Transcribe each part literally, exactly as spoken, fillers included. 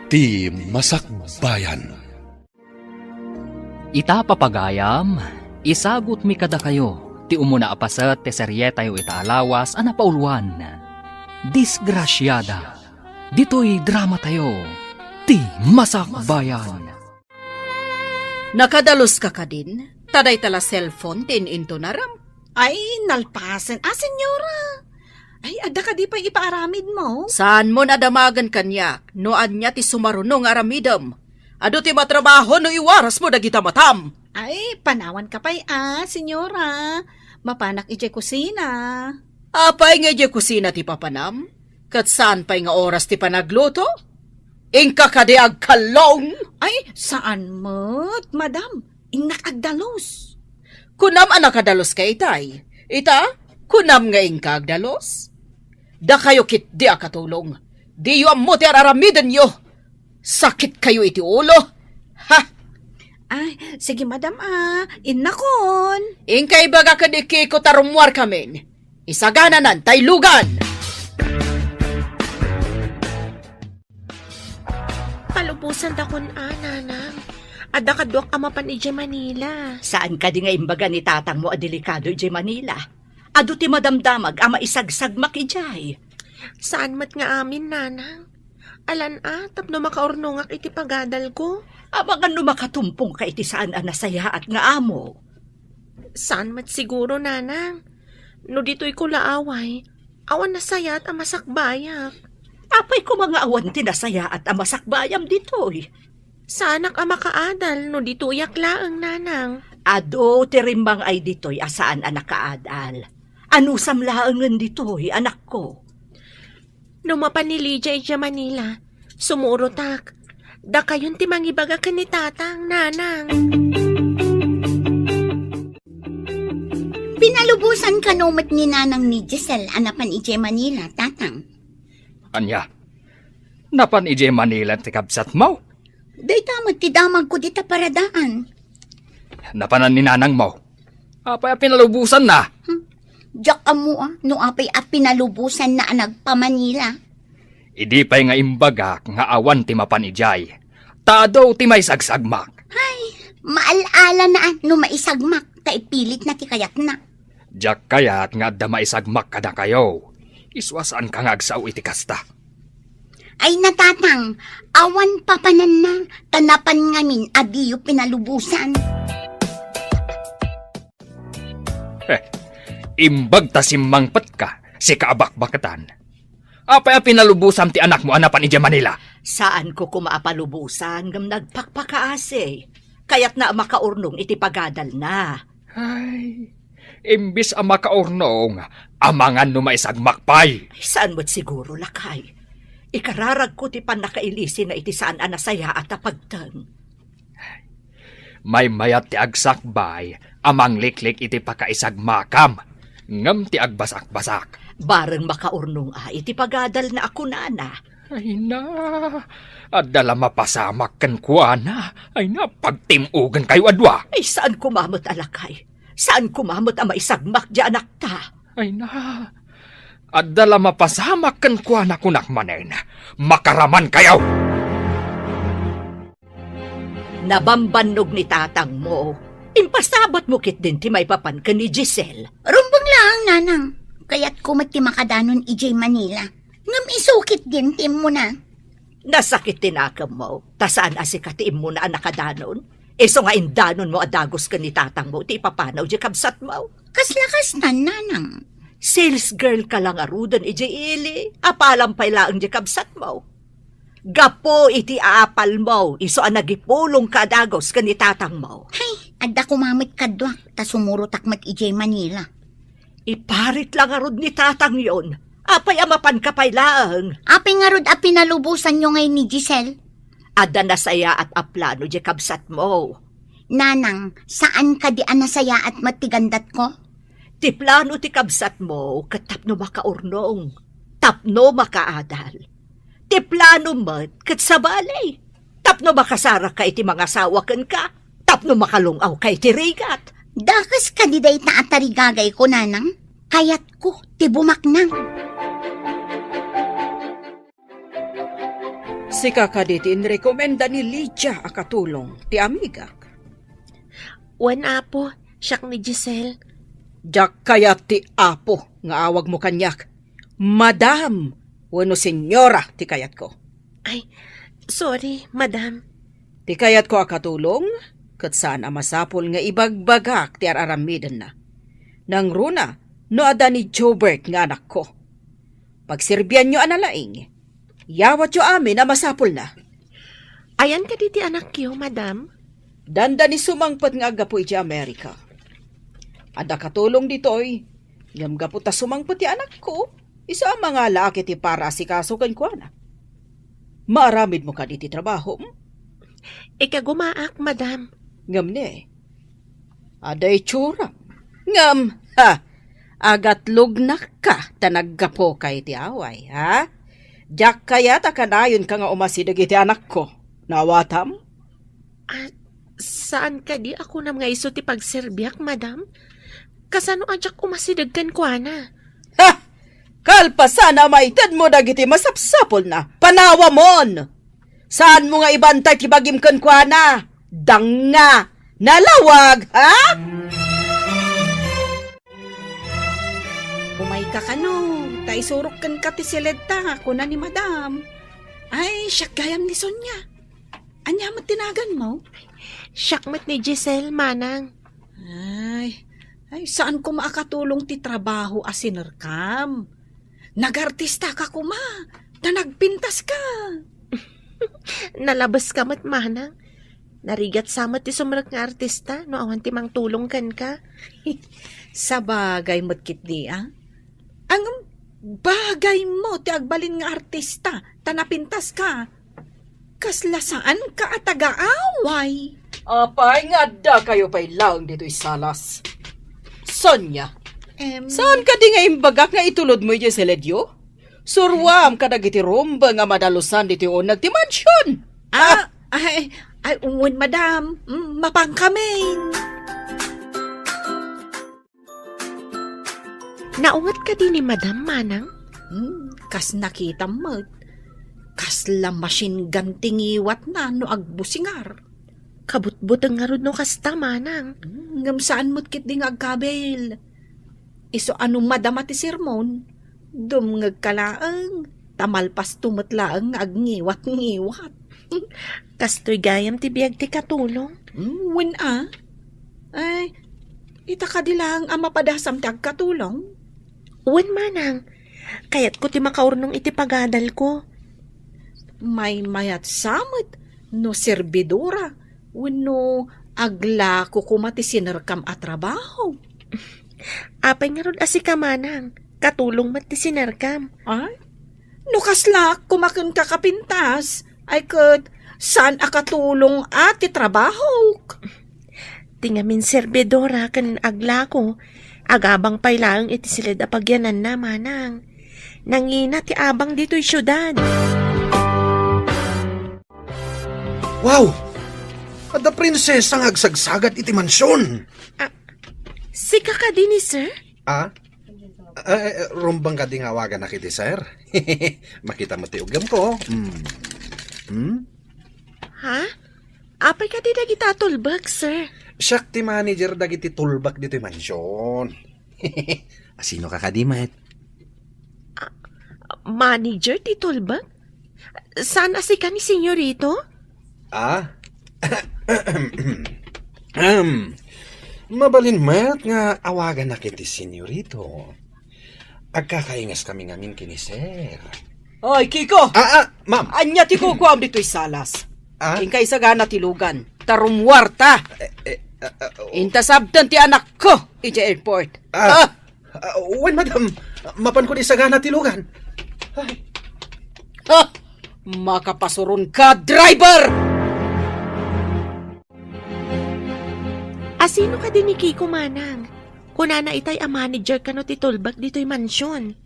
Ti Masakbayan. Ita, papagayam, isagutmi kadakayo ti umuna a paset ti serietayo ita a lawas a napauluan, Disgrasiada. Ditoy dramatayo, Ti Masakbayan. Nakadaluska kadin? Ta dayta la cellphone ti in-intunaram. Ay, nalpasen. Ah, senyora! Ay, adda kadi pay ipaaramidmo? Saanmon a damagen kaniak no ania ti sumaruno nga aramidem. Adu ti matrabaho no iwarasmo dagita matam. Ay, panawanka pay, ah, senyora. Mapanak idiay kusina. Apay nga idiay kusina ti papanam? Ket saan pay nga oras ti panagluto? Inka kadi agkallong? Ay, saan met, madam. Innak agdalus. Kunam a nakadaluska itay. Ita, kunam nga inka agdalus? Dakayo ketdi a katulong. Diyo ammo ti ar-aramidenyo. Sakitkayo iti ulo. Ha? Ay, sige, madam, ah. Innakon. Inka ibaga ken ni Kiko ta rummuarkamin. Isagananan tay lugan. Palubosantakon a, nanang. Adda kaduak a mapan idiay Manila. Saan kadi nga imbaga ni tatangmo a delikado idiay Manila? Adu ti madamdamag a maisagsagmak idiay. Saan met nga amin, nanang. Alan a, tapno makaurnongak iti pagadalko. Amangan no makatumpongka iti saan a nasayaat nga amo. Saan met siguro, nanang. No ditoyko la away, awan nasayaat a masakbayak. Apay koma nga awan ti nasayaat a masakbayam ditoy? Saanak a makaadal no ditoyak laeng, nanang. Adu ti rimmang-ay ditoy a saan a nakaadal. Anusam laengen ditoy, anakko. No mapan ni Lydia idiay Manila, sumurotak. Dakayon ti mangibaga ken ni tatang, nanang. Pinalubosan kano met ni nanang ni Giselle a napan idiay Manila, tatang. Ania? Napan idiay Manila ti kabsatmo? Dayta met ti damagko dita paradaan. Napanan ni nanangmo? Apay a pinalubosanna? Hmm. Diak ammo a, no apay a pinalubosanna a nagpa-Manila. Idi pay nga imbagak nga awan ti mapan idiay, ta adu ti maisagsagmak. Ay, maal-ala na a no maisagmak, ta ipilitna ti kayatna. Diak kayat nga adda maisagmak kadakayo. Isu a saanka nga agsao iti kasta. Ay, natatang, awan papananna, ta napan ngamin a diyo pinalubosan. Heh, imbag ta simmangpetka, sika a bakbaketan. Apay a pinalubosam ti anakmo a napan idiay Manila? Saanko koma a palubosan, ngem nagpakpakaasi. Kayatna a makaurnong iti pagadalna. Ay, imbis a makaurnong, amangan no maisagmak pay. Ay, saan met siguro, lakay. Ikararagko ti pannakailisina iti saan a nasayaat a pagteng. Maymayat ti agsakbay a mangliklik iti pakaisagmakam, ngem ti agbasakbasak. Bareng makaurnong a iti pagadalna a kunana. Ay na, adda la mapasamak kenkuana. Ay na, pagtim-ogenkayo a dua. Ay, saan koma met a lakay. Saan koma met a maisagmak di anakta. Ay na, adda la mapasamak kenkuana, kunak manen. Makaramankayo! Nabambannog ni tatangmo. Impasabatmo ketdin ti maipapan ken ni Giselle. Rumbeng laeng, nanang. Kayatko met ti makadanon idiay Manila. Ngem isu ketdin ti immuna. Nasakit ti nakemmo, ta saan a sika ti immuna a nakadanon. Isu nga indanonmo a dagus ken ni tatangmo ti ipapanaw di kabsatmo. Kasla kastan, nanang. Sales girl ka la ngaruden idiay ili. Apalam pay laeng di kabsatmo. Gapu iti aapalmo, isu a nagipulongka a dagus ken ni tatangmo. Hay, adda koma met kaduak, ta sumurotak met idiay Manila. Iparit la ngarud ni tatangyon. Apay a mapanka pay laeng? Apay ngarud a pinalubosanyo ngay ni Giselle? Adda nasayaat a plano di kabsatmo. Nanang, saan kadi a nasayaat met ti gandatko? Ti plano ti kabsatmo ket tapno makaurnong, tapno makaadal. Ti plano met ket sabali, tapno makasaraka iti mangasawa kenka, tapno makalung-awka iti rigat. Dakes kadi dayta a tarigagayko, nanang? Kayatko ti bumaknang. Sika kadi ti inrekomenda ni Lydia a katulong ti amigak? Wen, Apo, siak ni Giselle. Diak kayat ti apo nga awagmo kaniak. Madam wenno senyora ti kayatko. Ay, sorry, madam. Ti kayatko a katulong, ket saan a masapul nga ibagbagak ti ar-aramidenna. Nangruna no adda ni Jobert nga anakko. Pagserbianyo a nalaing. Yawatyo amin a masapulna. Ayan kadi ti anakyo, madam? Dandani sumangpet nga aggapu idiay Amerika. Adda katulong ditoy, ngem gapu ta sumangpet ti anakko, isu a mangalaak iti paraasikaso kenkuana. Maaramidmo kadi ti trabahom? Ikagumaak, madam. Ngem ne, adda itsuram. Ngem, ha, agatlognakka ta naggapuka iti away, ha? Diak kayat a kanayonka nga umasideg iti anakko. Naawatam? Ah, saan kadi a kunam nga isu ti pagserbiak, madam? Kasano a diak umasideg kenkuana? Ha! Kalpasan a maitedmo dagiti masapsapulna, panawamon! Saanmo nga ibantay ti bagim kenkuana? Danga! Nalawag, ha? Umayka kano, ta isurok kenka ti siledta, kuna ni madam. Ay, siak gayam ni Sonia. Ania met ti naganmo? Siak met ni Giselle, manang. Ay, ay, saan koma a katulong ti trabaho a sinerkam. Nagartistaka koma, ta nagpintaska. Nalabeska met, manang. Narigat sa met ti sumrek nga artista no awan ti mangtulong kenka. Sabagay met ketdi, a? Ngem, bagaymo ti agbalin nga artista, ta napintaska. Kasla saanka a taga-away. Apay nga addakayo pay laeng ditoy salas? Sonia, em, saan kadi nga imbagak nga itulodmo idiay siledyo? Suroam kadagiti rumbe nga madalusan ditoy uneg ti mansion. Ah, ay, ay, wen, madam. Mm, mapankamin. Naunget kadi ni madam, manang? Hmm, kas nakitam met. Kasla machine gun ti ngiwatna no agbusingar. Kabutbuteng ngarud no kasta, manang. Hmm, ngem saan met ketdi nga agkabil. Isu a no madama ti sermon, dumngegka laeng, ta malpasto met laeng nga agngiwat-ngiwat. Kastoy gayam ti biag ti katulong? Hmm, wen a. Ay, ita kadi laeng a mapadasam ti agkatulong? Wen, manang. Kayatko ti makaurnong iti pagadalko. Maymayat sa met no serbidora wenno aglako koma ti sinerkam a trabaho. Apay ngarud a sika, manang? Katulong met ti sinerkam. Ay, no kaslaak koma kenka a pintas, ay ket saan a katulong a ti trabahok. Ti ngamin serbidora ken aglako, agabang pay laeng iti siled a pagyananna, manang. Nangina ti abang ditoy siudad. Wow! Adda prinsesa nga agsagsagad iti mansion. Ah, sika kadi ni sir? Ah? Eh, eh, rumbeng kadi nga awaganak iti sir? Makita met ti uggamko. Hmm. Hmm? Ha? Apay kadi dagita a tulbek, sir? Siak ti manager dagiti tulbek ditoy mansion. Asinoka kadi met? Ah, manager ti tulbek? Saan a sika ni Senyorito? Ah? Ahem. Mabalin met nga awaganak iti Senyorito. Agkakaingas kami ngamin ken ni sir. Oy, Kiko! Ah, ah, ma'am. Ania ti kukuam ditoy salas? Ah? Inka isagana ti lugan. Ta rummuarta. Eh, eh, ah, ah, oh. Inta sabten ti anakko idiay airport. Ah. Ah! Ah, wen, madam. Mapanko isagana ti lugan. Ay. Ha! Makapasuronka, driver! Asino kadi ni Kiko, manang? Kunana itay a manager kano ti tulbek ditoy mansion.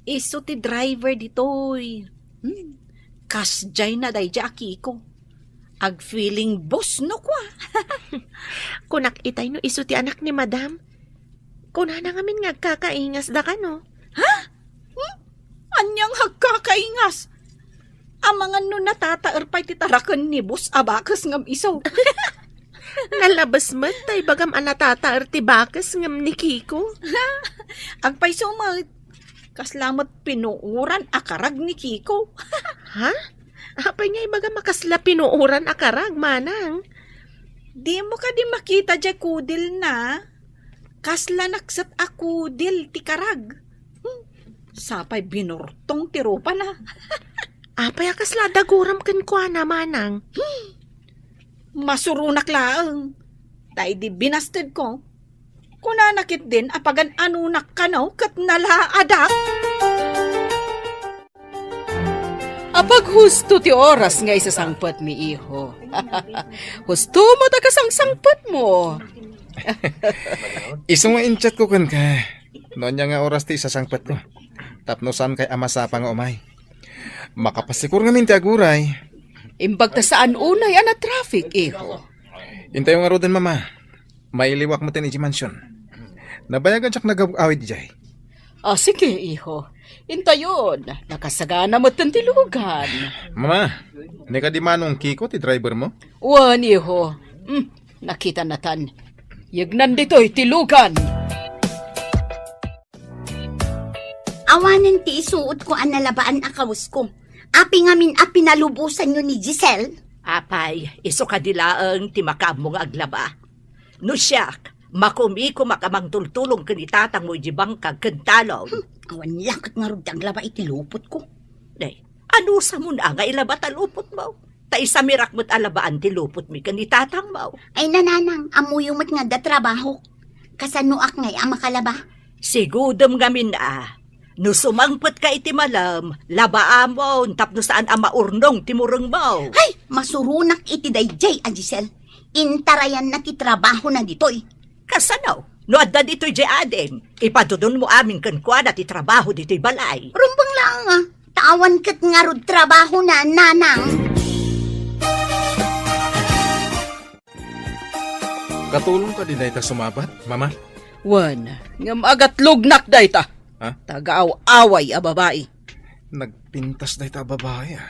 Isu ti driver ditoy. Hmm. Kasdiay na daydiay a Kiko. Agfeeling boss no kua. Kunak itay no isu ti anak ni madam. Kunana ngamin nga agkakaingas da kano. Ha? Hmm? Ania nga agkakaingas? Amangan no natataer pay ti taraken ni boss a bakes ngem isu. Nalabes met ta ibagam a natataer ti bakes ngem ni Kiko. Agpayso met, kasla met pinuoran a karag ni Kiko. Ha? Apay nga ibagam a kasla pinuoran a karag, manang? Dimo kadi makita diay kudilna? Kasla nakset a kudil ti karag. Hmm. Sapay binurtong ti rupana. Apay a kasla daguram kenkuana, manang? Hmm. Masuronak laeng. Ta idi binastedko, kunana ketdin a pagan-anonak kano ket nalaadak. Apaghusto ti oras nga isasangpetmi, iho. Husto met a kasangsangpetmo. Isu nga in-chatko kenka no ania nga oras ti isasangpetko. Tapno saankay a masapa nga umay. Makapasikor ngamin ti aguray. Imbag ta saan unay a na-traffic, iho. Intayo ngaruden, mama. Mailiwak met idiay mansion. Nabayagan diak nagawid idiay. Ah, sige, iho. Intayon, nakasagana met ti lugan. Mama, ni kadi manong Kiko ti driver mo? Wen, iho. Hmm, nakita natan. Yegnan ditoy ti lugan. Awanen ti isuotko a nalabaan a kawesko. Apay ngamin a pinalubosanyo ni Giselle? Apay, isu kadi laeng ti makaammo nga aglaba. No siak, makumikumak a mangtultulong ken itatangmo idiay bangkag ken talong. Hmm, awan la ket ngarud ti aglaba iti lupotko. Nay, anusamon a nga ilaba ta lupotmo? Ta isamirak met a labaan ti lupotmi ken itatangmo. Ay, nanang, ammoyo met nga adda trabahok. Kasanoak ngay a makalaba? Sigudem ngamin a, no sumangpetka iti malem, labaamon tapno saan a maurnong ti murengmo. Ay, masuronak iti daydiay a Giselle. Intarayanna ti trabahona ditoy. Kasano? No adda ditoy diay adim, ipadudonmo amin kenkuana ti trabaho ditoy balay. Rumbeng laeng a, ta awan ket ngarud trabahona, nanang. Katulong kadi dayta sumabat, mama? Wen, ngem agatlognak dayta. Ha? Taga-aw-away a babai. Nagpintas dayta a babai, ah.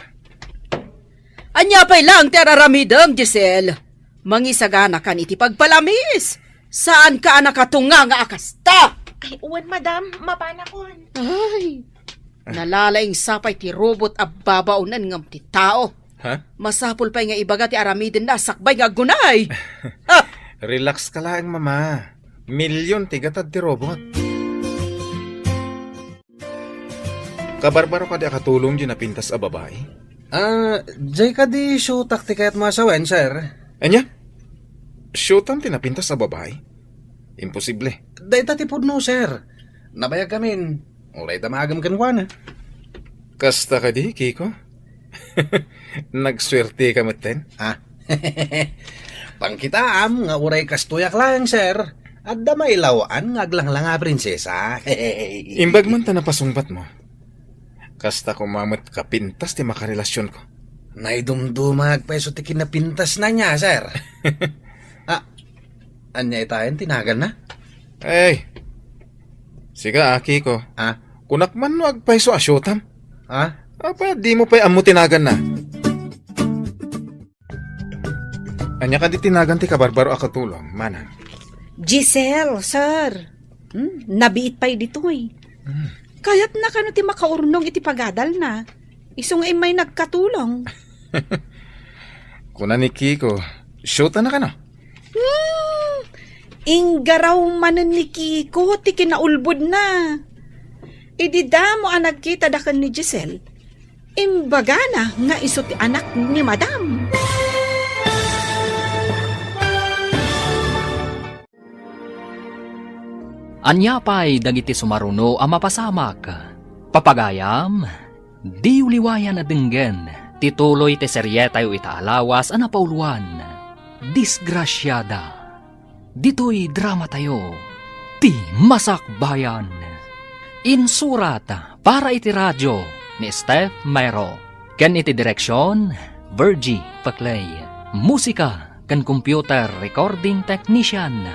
Ania pay laeng ti ar-aramidem, Giselle? Mangisaganakan iti pagpalamis. Saanka a nakatunga nga a kasta. Ay, wen, madam, mapanakon. Ay, nalalaing sapay ti robot a babaonen ngem ti tao. Ha? Masapul pay nga ibaga ti aramidenna a sakbay nga aggunay. Ah! Relax ka laeng, mama. Milyon ti gatad ti robot. Kabarbaro kadi a katulong diay napintas a babai? Ah, diay kadi siutak ti kayatmo a sawen, sir? Ania? Siutam ti napintas a babai? Imposible. Dayta ti pudno, sir. Nabayag amin. Uray damagem kenkuana. Kasta kadi, Kiko? Nagsuerteka metten? Ah. Pangkitaam nga uray kastoyak laeng, sir. Adda mailaw-an nga aglanglanga a prinsesa. Imbag man ta napasungbatmo. Kasta koma met kapintas ti makarelasionko. Naidumduma agpayso ti kinapintasna nia, sir. Ah, ania itayen ti naganna? Ay, sika, aki ko. Ah? Kunak man no agpayso a siutam. Ah? Apa, dimo pay ammo ti naganna? Ania kadi ti nagan ti kabarbaro a katulong, manang? Giselle, sir. Hmm, nabiit pay ditoy. Hmm. Kayatna kano ti makaurnong iti pagadalna. Isu nga immay nagkatulong. Kuna ni Kiko, siutana kano? Hmm, inggaraw manen ni Kiko ti kinaulbodna. Idi damo a nagkita daken ni Giselle, imbagana nga isu ti anak ni Madam. Ania pay dagiti sumaruno a mapasamak? Papagayam, diyo liwayan a denggen ti tuloy ti serietayo ita a lawas a napauloan, Disgrasiada. Ditoy dramatayo, Ti Masakbayan. Insurat para iti radio ni Steph Mero, ken iti direksion, Virgie Paclay. Musika ken computer recording technician,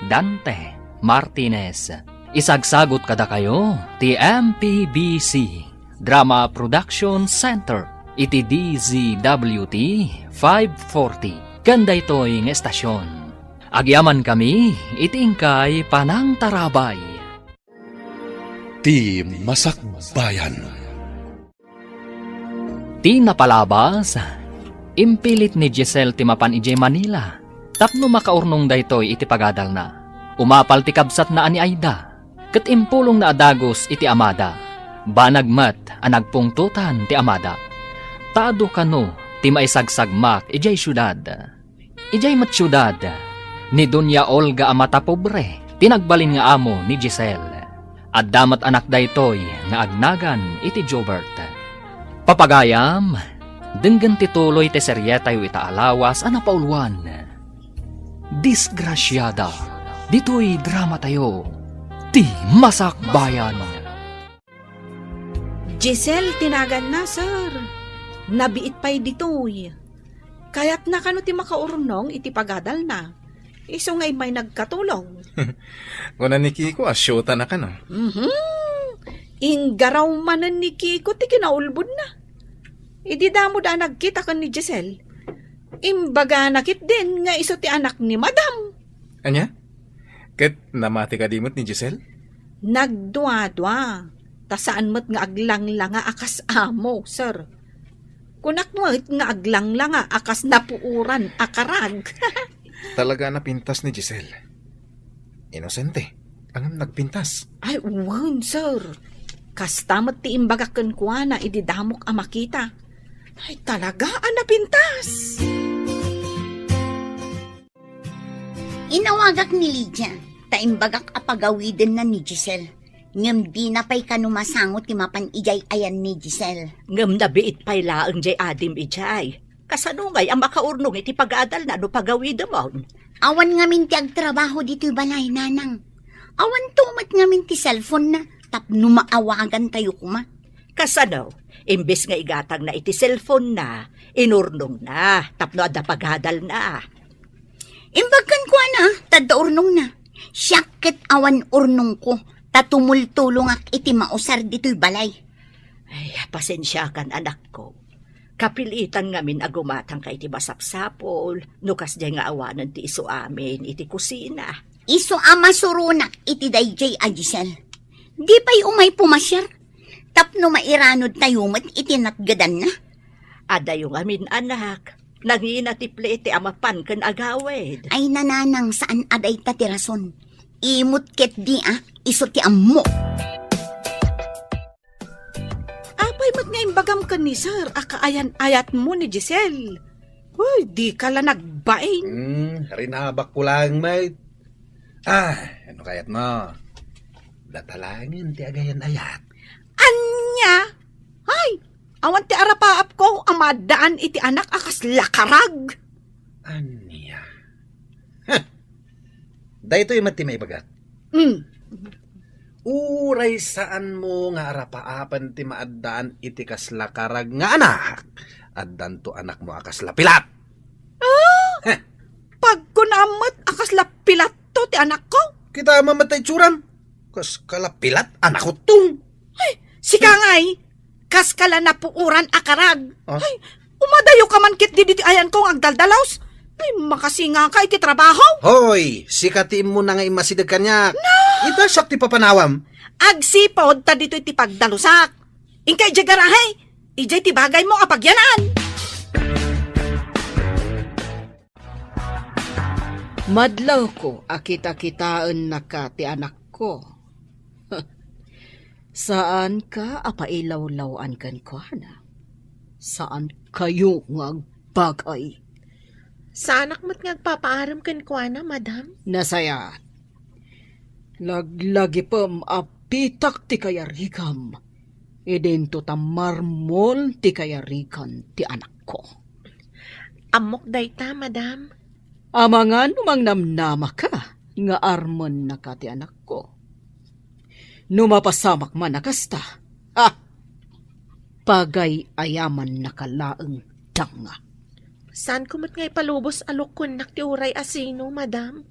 Dante Martinez. Isagsagut kadakayo ti M P B C Drama Production Center. iti D Z W T five forty ken daytoy nga estasion. Agyamankami iti inkay panangtarabay. Ti Masakbayan. Ti napalabas, impilit ni Giselle ti mapan idiay Manila tapno makaurnong daytoy iti pagadalna. Umapal ti kabsatna a ni Aida, ket impulongna a dagus iti amada. Banag met a nagpungtotan ti amada. Ta adu kano ti maisagsagmak idiay siudad. Idiay met siudad, ni Doña Olga a matapobre ti nagbalin nga amo ni Giselle. Adda met anak daytoy nga agnagan iti Jobert. Papagayam, denggen ti tuloy ti serietayo ita a lawas a napauluan, Disgrasiada, ditoy dramatayo, Ti Masakbayan. Giselle ti naganna, sir. Nabiit pay ditoy. Kayatna kano ti makaurnong iti pagadalna. Isu nga immay nagkatulong. Kuna ni Kiko a siyota na kano. Mhm. Inggaraw manen ni Kiko ti kinaulbodna. Idi damo da nagkita ken ni Giselle, imbagana ketdin nga isu ti anak ni Madam. Ania? Ket namati kadi met ni Giselle? Nagduadua, ta saan met nga aglanglanga a kas amo, sir. Kunak met nga aglanglanga a kas napuoran a karag. Talaga a napintas ni Giselle. Inosente, ngem nagpintas. Ay, wen, sir. Kasta met ti imbagak kenkuana idi damok a makita. Ay, talaga a napintas. Inawagak ni Lydia, ta imbagak a pagawidenna ni Giselle. Ngem dina pay kano masango ti mapan idiay ayan ni Giselle. Ngem nabiit pay laeng diay adim idiay. Kasano ngay a makaurnong iti pagadalna no pagawidemon? Awan ngamin ti agtrabaho ditoy balay, nanang. Awanto met ngamin ti cellphone-na tapno maawagantayo koma. Kasano? Imbes nga igatangna iti cellphone-na, inurnongna tapno adda pagadalna. Imbag kenkuana, ta adda urnongna. Siak ket awan urnongko, ta tumultulongak iti mausar ditoy balay. Ay, pasensiakan, anakko. Kapilitan ngamin a gumatangka iti masapsapul, no kasdiay nga awanen ti isu amin iti kusina. Isu a masuronak iti daydiay a Giselle. Di pay umay pumasiar, tapno mairanodtayo met iti natgedanna. Adayo ngamin, anak, nangina ti plete a mapan ken agawid. Ay, nanang, saan a dayta ti rason. Imot ket di a, isu ti ammo. Apay met nga imbagam ken ni Sir a kaayan-ayatmo ni Giselle? Uy, dika la nagbain. Hmm, rinabakko laeng met. Ah, ano kayatmo? Data laengen ti agayan-ayat. Ania? Ay, awan ti arapaapko a maaddaan iti anak a kasla karag. Ania? Heh. Daytoy met ti maibagak. Mm. Uray saanmo nga arapaapen ti maaddaan iti kasla karag nga anak, addanto anakmo a kasla pilat. Ah? Heh. Pagkunam met a kasla pilatto ti anakko? Kita met ta itsuram. Kas kala pilat, anakko tong. Ay, sika ngay, kas kala napuoran a karag. Ah? Ay, umadayo ka man ket didi ti ayanko nga agdaldalus. Ay, makasingaka iti trabaho. Hoy, sika ti immuna nga immasideg kaniak. Na! Ita siak ti papanawam. Agsipud ta ditoy ti pagdalusak. Inka idiay garahe, idiay ti bagaymo a pagyanan. Madlawko a kitakitaennaka ti anakko. Saanka a pailawlaw-an kenkuana. Saankayo nga agbagay. Saanak met nga agpapaarem kenkuana, madam. Nasayaat. Laglagipem a bitak ti kayarigam. Idinto ta marmol ti kayarigan ti anakko. Ammok dayta, madam. Amangan no mangnamnamaka nga armennaka ti anakko. No mapasamak man a kasta, ha! Pagay-ayamannaka laeng danga. Saanko met nga ipalubos a lukkonnak ti uray asino, madam.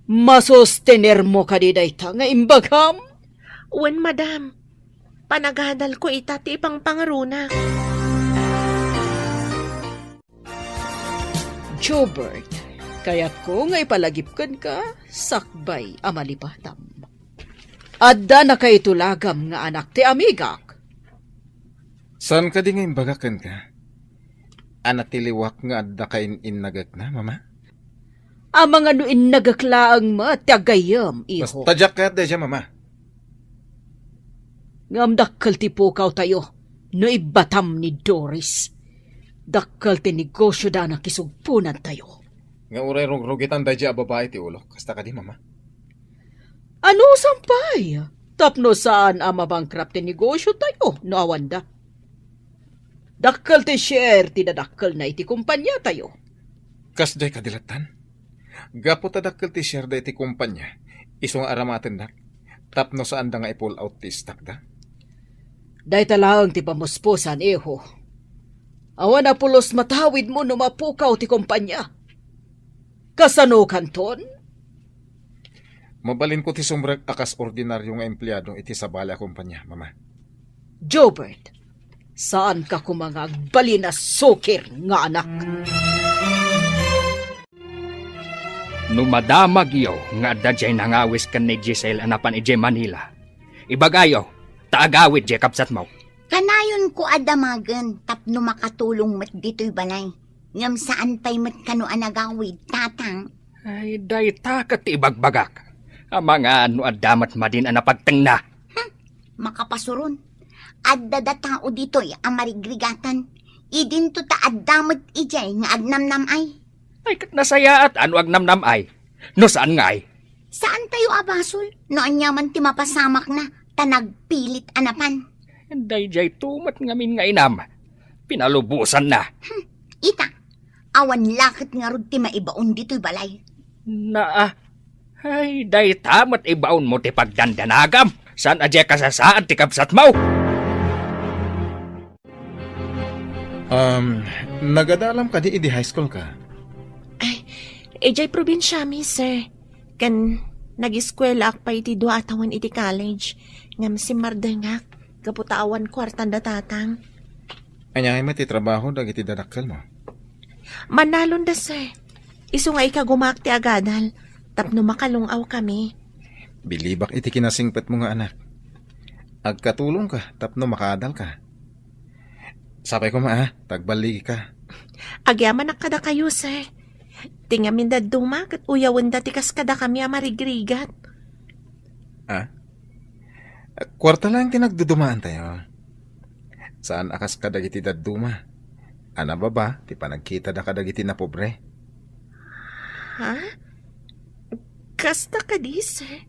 Masostenermo kadi dayta nga imbagam? Wen, madam. Panagadalko ita ti ipangpangaronak. Jobert, kayatko nga ipalagip kenka sakbay a malipatam. Adda nakayto lagam nga anak ti amigak. Saan kadi nga imbagak kenka? Ana ti liwak nga adda kain-innagekna, Mama? Amangan no innagek laeng met ti aggayem, iho. Basta diak kayat daydiay, Mama. Ngem dakkel ti pukawtayo no ibbatam ni Doris. Dakkel ti negosioda a nakisugponantayo. Nga uray rugrugitan daydiay a babai ti ulok. Kasta kadi, Mama? Anusan pay? Tapno saan a mabankrupt ti negosiotayo no awanda. Dakkel ti share ti dadakkelna iti kompaniatayo. Kasdiay kadi lattan? Gapu ta dakkel ti share da iti kompania, isu nga aramatendak, tapno saanda nga i-pull out ti stock da. Dayta laeng ti pamuspusan, iho. Awan a pulos matawidmo no mapukaw ti kompania. Kasano kanton? Mabalinko ti sumrek a kas ordinaryo nga empleado iti sabali a kompania, Mama. Jobert, saanka koma nga agbalin a sukir nga anak. No madamagyo nga adda diay nangawis ken ni Giselle a napan idiay Manila, ibagayo, ta agawid diay kabsatmo. Kanayonko a damagen tapno makatulong met ditoy balay. Ngem saan pay met kano a nagawid, Tatang. Ay, dayta ket ti ibagbagak. Amangan no adda met madin a napagtengna. Hmm, makapasuron. Adda da tao ditoy a marigrigatan. Idinto ta adda met idiay nga agnamnam-ay. Ay, ket nasayaat a no agnamnam-ay. No saan ngay? Saan tayo a basol no aniaman ti mapasamakna ta nagpilit a napan? Daydiay tumet ngamin nga inam. Pinalubosanna. Hmm, ita, awan laket ngarud ti maibaon ditoy balay. Naa. Ay, dayta met ibaonmo ti pagdandanagam. Saan a diay kasasaad ti kabsatmo? Um, nagadalam kadi idi high school ka? Ay, idiay probinsiami, sir. Ken nagiskuelaak pay iti dua a tawen iti college. Ngem simmardengak, gapu ta awan kuartan da tatang. Ania ngay met ti trabaho dagiti dadakkelmo? Manalon da, sir. Isu nga ikagumaak ti agadal, tapno makalung-aw kami. Bilibak iti kinasingpetmo nga anak. Agkatulongka tapno makaadalka. Sapay koma, a, ta agballigika. Agyamanak kadakayo, sir. Ti ngamin dadduma ket uyawenda ti kas kadakami a marigrigat. A? Kuarta laeng ti nagdudumaantayo. Saan a kas kadagiti dadduma a nababa ti panagkitada kadagiti napobre. Ha? Kasta kadi, sir?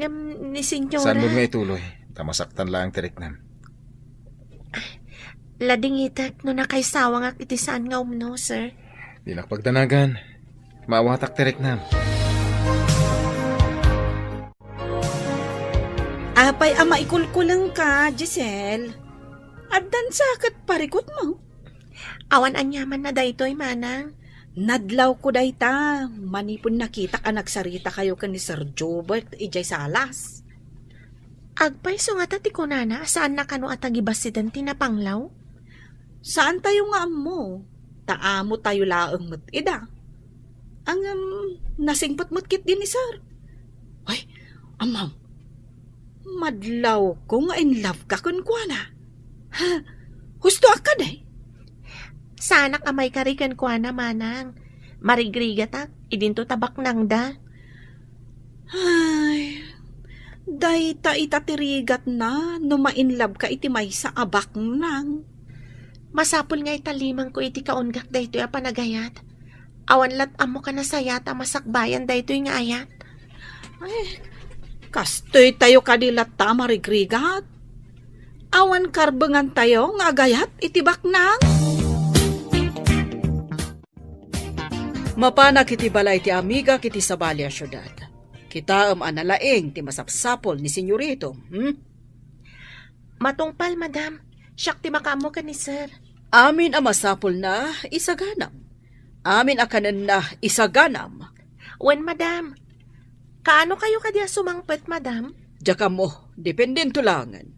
Ngem ni Senyora. Saan mo nga ituloy? Ta masaktan laeng ti riknam. Ladingitek no nakaisawangak iti saan nga umno, sir. Dinak pagdanagan. Maawatak ti riknam. Apay a maikulkulengka, Giselle? Addan sa ket parikutmo? Awan aniaman na daytoy, manang. Nadlawko dayta, manipud nakitak a nagsaritakayo ken ni Sir Jobert idiay salas. Agpayso ngata ti kunana a saanna kano a tagibasiden ti napanglaw? Saantayo nga ammo, ta amotayo laeng met ida. Ngem, nasingpet met ketdi ni Sir. Ay, amam, madlawko nga in love ka kenkuana. Ha? Husto a kadi? Saanak a maikari kenkuana, manang. Marigrigatak, idinto ta baknangda. Ay, dayta ita ti rigatna no ma-in love ka iti maysa a baknang. Masapul nga italimangko iti kaunggak daytoy a panagayat. Awan lat ammok a nasayaat a masakbayan daytoy nga ayat. Ay, kastoy tayo kadi latta a marigrigat. Awan karbengan tayo nga agayat iti baknang. Mapanak iti balay ti amigak iti sabali a siudad. Kitaem a nalaing ti masapsapul ni Senyorito, hmm? Matungpal, madam. Siak ti makaammo ken ni sir. Amin a masapulna, isaganam. Amin a kanenna, isaganam. Wen, madam. Kaano kayo kadi a sumangpet, madam? Diak ammo, dependento laengen.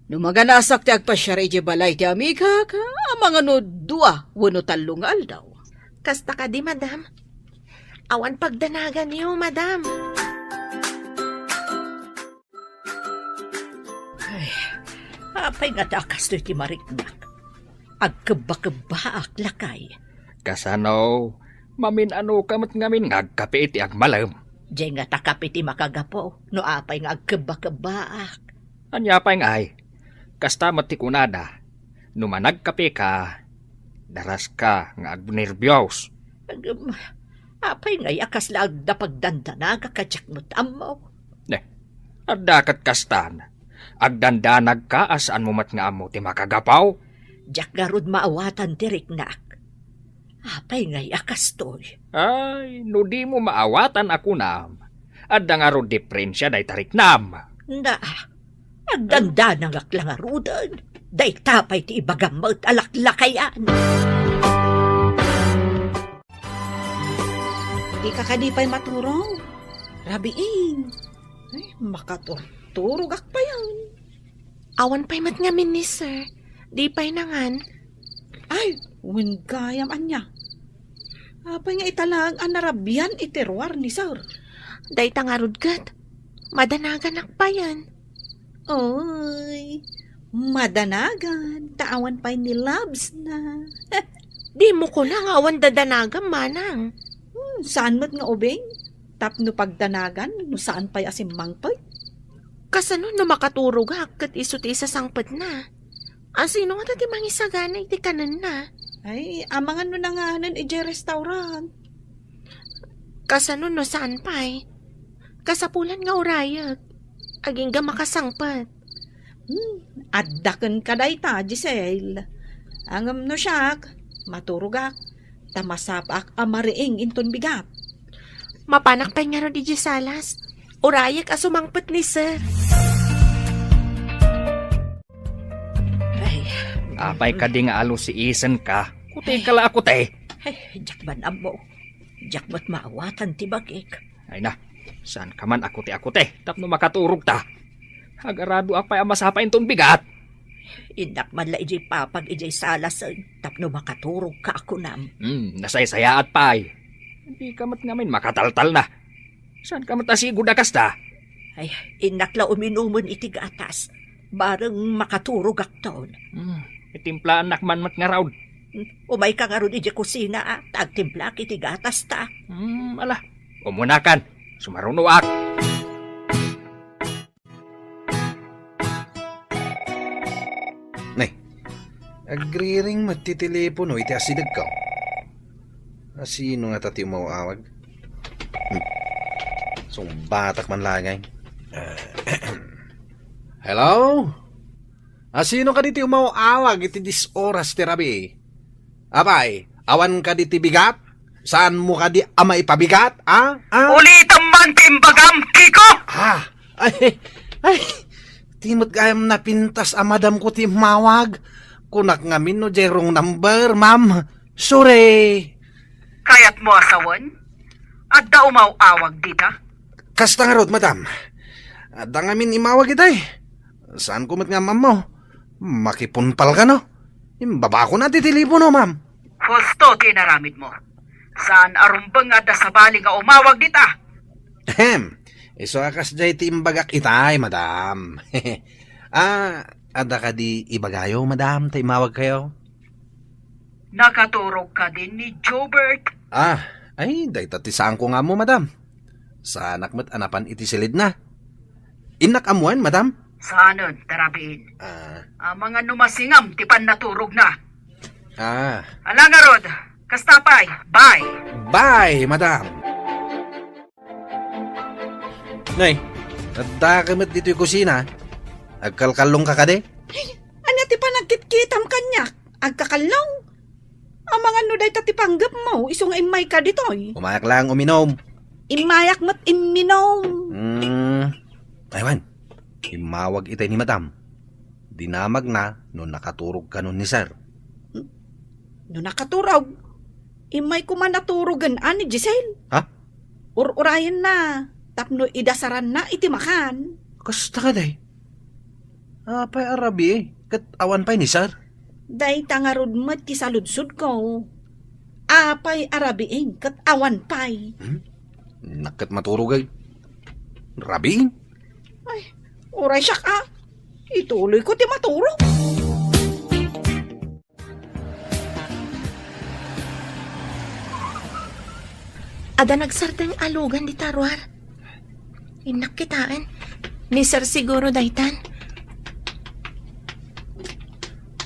No maganasak ti agpasiar idiay balay ti amigak, amangan no dua wenno tallo nga aldaw. Kasta kadi, madam? Awan pagdanaganyo, madam. Ay, apay ngata a kastoy ti mariknak? Agkebba-kebbaak, lakay. Kasano? Mamin-anoka met ngamin nga agkape iti agmalem? Diay ngata kape ti makagapu no apay nga agkebba-kebbaak. Ania pay ngay? Kasta met ti kunada, no managkapeka, daraska nga agnerbios. Agem, apay ngay a kasla adda pagdandanagak a diak met ammo? Ne, adda ket kastan. Agdandanagka a saanmo met nga ammo ti makagapu? Diak ngarud maawatan ti riknak. Apay ngay a kastoy? Ay, no dimo maawatan a kunam, adda ngarud diperensia dayta riknam. Na, agdandanagak la ngaruden. Dayta pay ti ibagam met a laklakayan. Dika kadi pay maturong? Rabiin. Ay, makaturturogak payen. Awan pay met ngamin ni sir. Di pay nangan. Ay, wen gayam ania. Apay nga ita laeng a narabian iti ruar ni sir? Dayta ngarud ket, madanaganak payen. Oy, madanagan, ta awan pay ni loves na. Dimo kuna nga awan dadanagam, manang. Hmm, saan met nga ubing? Tapno pagdanagan, no saan pay a simmangpet? Kasano no makaturogak ket isu ti isasangpetna? Asino ngata ti mangisagana iti kanenna? Ay, amangan no nanganen idiay restaurant. Kasano no saan pay? Kasapulan nga urayek. Agingga makasangpet. Hmm, adda kenka dayta, Giselle. Ngem no siak, maturogak, ta masapaak a mariing inton bigat. Mapanak pay ngarud idiay salas. Urayek a sumangpet ni sir. Ay. Apay kadi nga alusiisenka? Kuteka la a kuti. Ay, diak man ammo. Diak met maawatan ti bagik. Ay na, saanka man a kuti a kuti tapno makaturogta. Agaraduak pay a masapa inton bigat. Innak man la idiay papag idiay salasen tapno makaturogka a kunam. Hmm, nasaysayaat pay. Dika met ngamin makataltalna. Saanka met a sigud a kasta? Ay, innak la uminumen iti gatas. Bareng makaturogakton. Hmm, itimplaannak man met ngarud. Umayka ngarud idiay kusina, a, ta agtimplaak iti gatasta. Hmm, ala. Umunakan. Sumarunoak. Nay, agriring met ti telepono iti asidegko. Asino ngata ti umaw-awag? Hmm. Sungbatak man laeng. Hello? Asino kadi ti umaw-awag iti dies oras ti rabii? Apay, awan kadi ti bigat? Saanmo kadi a maipabigat, a? A? Ulitem man ti imbagam, Kiko! Ah, ay, ay, ti met gayam napintas a madamko ti immawag. Kunak ngamin no diay wrong number, ma'am. Sorry. Kayatmo a sawen? Adda umaw-awag dita? Kasta ngarud, madam. Adda ngamin immawag itay. Saanko met nga ammo. Makipunpal kano? Imbabakon a ti telepono, ma'am. Husto ti inaramidmo. Saan a rumbeng nga adda sabali nga umawag dita? Ahem. Isu a kasdiay ti imbagak itay, madam. Ah, adda kadi ibagayo, madam, ta immawagkayo? Nakaturog kadi ni Jobert? Ah, ay, dayta ti saanko nga ammo, madam. Saanak met a napan iti silidna. Innak ammoen, madam? Saanen, ta rabiin. Ah. Amangan no masingam ti pannaturogna. Ah. Ala ngarud, kasta pay, bye. Bye, madam. Nay, addaka met ditoy kusina. Agkalkallongka kadi? Ania ti panagkitkitam kaniak? Agkakallong? Amangan no dayta ti panggepmo, isu nga immayka ditoy. Umayak lang uminom. Immayak met imminom. Hmm. Aywan, immawag itay ni madam. Dinamagna no nakaturog kano ni sir. No nakaturog, immay koma naturogen a ni Giselle. Ha? Ur-urayenna tapno idasaranna iti makan. Kasta kadi? Apay a rabii, ket awan pay ni sir? Dayta ngarud met ti saludsodko. Apay a rabiin ket awan pay? Hmm? Innak ket maturog ay. Rabiin? Ay, uray siak a. Ituloyko ti maturog. Adda nagsardeng a lugan dita, Ruar. Innak kitaen. Ni Sir siguro daytan.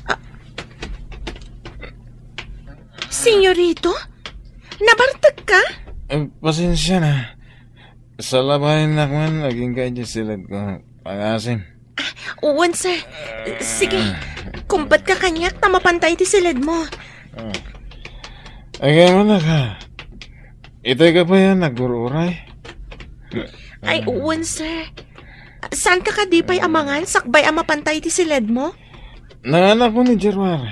Ah. Senyorito? Nabartek ka? Eh, pasensya na. Salabayennak man, agingga iti siled ko. Pangasim. Ah, wen, sir. Sige, kumbet ka kaniak ta mapantay ti siled mo. Ah. Agay mo na ka. Itay ka pa yan, naggururay? Ay, wen, sir. Saan ka kadi pay amangan, sakbay a mapantay ti siled mo? Nanganak ko ni Gerwar.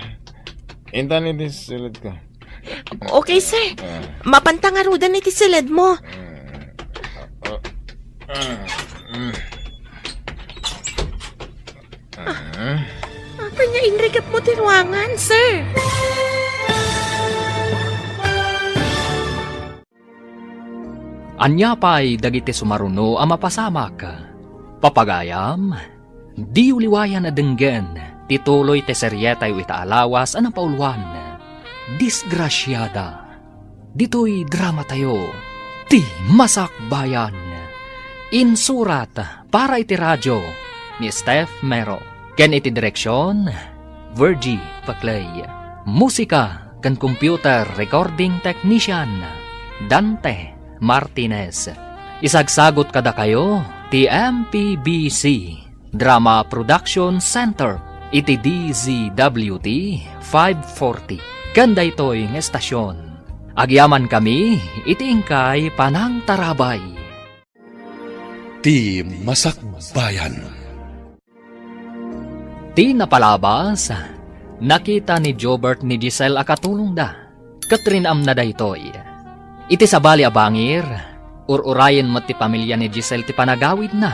Intan iti siled ko. Okay, sir. Ah. Mapanta ngaruden iti siled mo. Ah, ah, ah, mm. Ah. Apay nga inrikep mo ti ruangan, sir? Ania pay dagiti sumaruno a mapasamak? Papagayam, diyo liwayan a denggen ti tuloy ti serietayo ita a lawas a napauluan, Disgrasiada. Ditoy dramatayo, Ti Masakbayan. Insurat para iti radio ni Steph Mero, ken iti direksion, Virgie Paclay. Musika ken computer recording technician, Dante Martinez. Isagsagot kadakayo ti M P B C Drama Production Center iti D Z W T five forty. Ken daytoy nga estasion, agyamankami iti inkay panangtarabay. Ti Masakbayan. Ti napalabas, nakita ni Jobert ni Giselle a katulongda, ket rin-amna daytoy. Iti sabali a bangir, ur-urayen met ti pamilia ni Giselle ti panagawidna,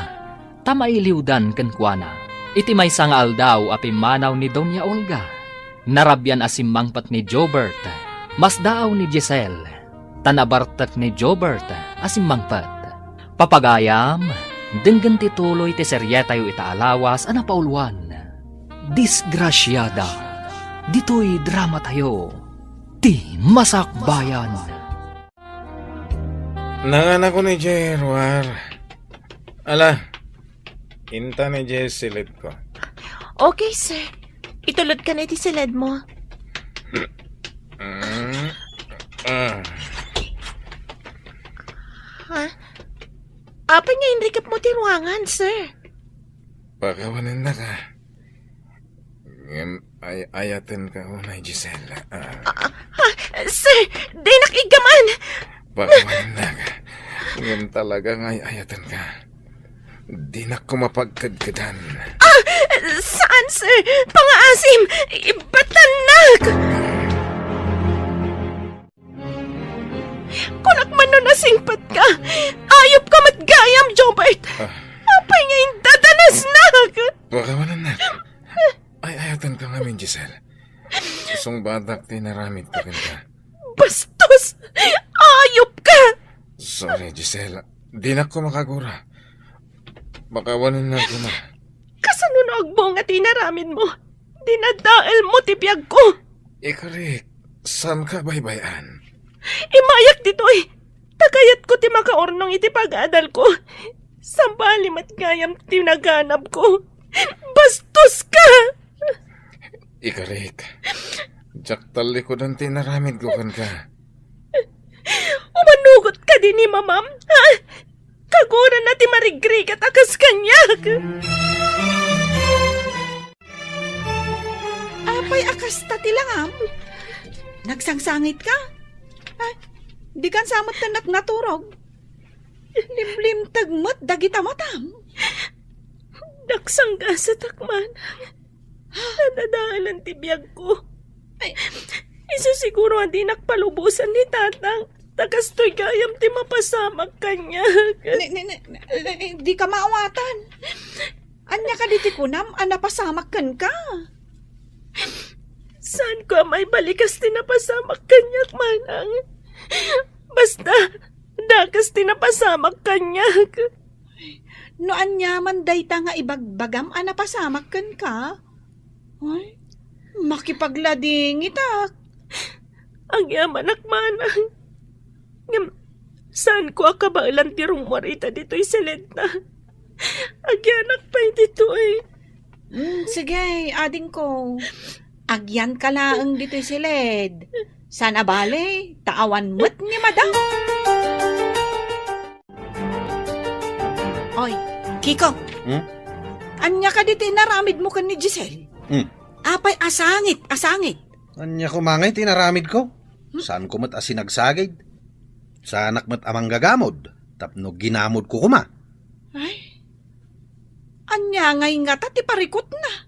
ta mailiwdan kenkuana. Iti maysa nga aldaw a pimmanaw ni Doña Olga, narabian a simmangpet ni Jobert. Masdaaw ni Giselle, ta nabartek ni Jobert a simmangpet. Papagayam, denggen ti tuloy ti serietayo ita a lawas a napauluan, Disgrasiada. Ditoy dramatayo, Ti Masakbayan. Nanganakon idiay ruar. Ala, intan idiay siled ko. Okay, sir. Itulod ka na iti siled mo. Mm, ah. Ha? Apay nga inrikep mo ti ruangan, sir? Pakawanennaka. Ngem ay-ayatenka unay, Giselle. Ah. Ah, ah, sir, dinak iggaman! Pakawanennaka. Ngem talaga nga ay-ayatenka. Dinak koma pagkedkedan. Ah, saan, sir? Pangaasim! Ibatannak! Kunak man no nasingpet ka. Ayup ka met gayam, Jobert. Ah. Apay nga indadanasnak? Pakawanennak. Ay-ayatenka ngamin, Giselle. Sungbatak ti naramidko kenka. Bastos! Ayup ka! Sorry, Giselle. Dinak ko makagura. Pakawanennak koma. Kasano no agbunga ti inaramid mo? Dinadael mo ti biag ko. Ikarik, saan ka baybay-an? Imayak ditoy! Ta kayatko ti makaurnong iti pag-adal ko. Sabali met gayam ti naganab ko. Bastos ka! Ikarik, diak tallikudan ti inaramidko kenka. Umanugot kadi ni mamam, ha? Kagurana ti marigrigat a kas kaniak. Apay a kasta ti langam? Nagsangsangit ka? Ay, di kan sa met tennak naturog. Limlimteg met dagita matam. Nagsanggasatak manang. Nadadaelan ti biag ko. Ay. Isu siguro a dinak palubosan ni tatang. Ta kastoy gayam ti mapasamak kaniak. Ni, ni, ni, ni, di ka maawatan. Ania kadi ti kunam a napasamak kenka? Saanko a maibalikas ti napasamak kaniak, manang. Basta, dakes ti napasamak kaniak. No aniaman dayta nga ibagbagam a napasamak kenka, ay, makipagladingitak. Agyamanak, manang. Ngem, saanko a kabaelan ti rummuar ita ditoy siledna. Agyanak pay ditoy. Mm, sige, adingko. Agyanka laeng ditoy siled. Saan a bale, ta awan met ni madam. Oy, Kiko. Hmm? Ania kadi ti inaramidmo ken ni Giselle? Hmm. Apay a sangit, a sangit. Ania koma ngay ti inaramidko? Hmm? Saanko met a sinagsagid? Saanak met a manggagamod tapno ginamodko koma. Ay, ania ngay ngata ti parikutna?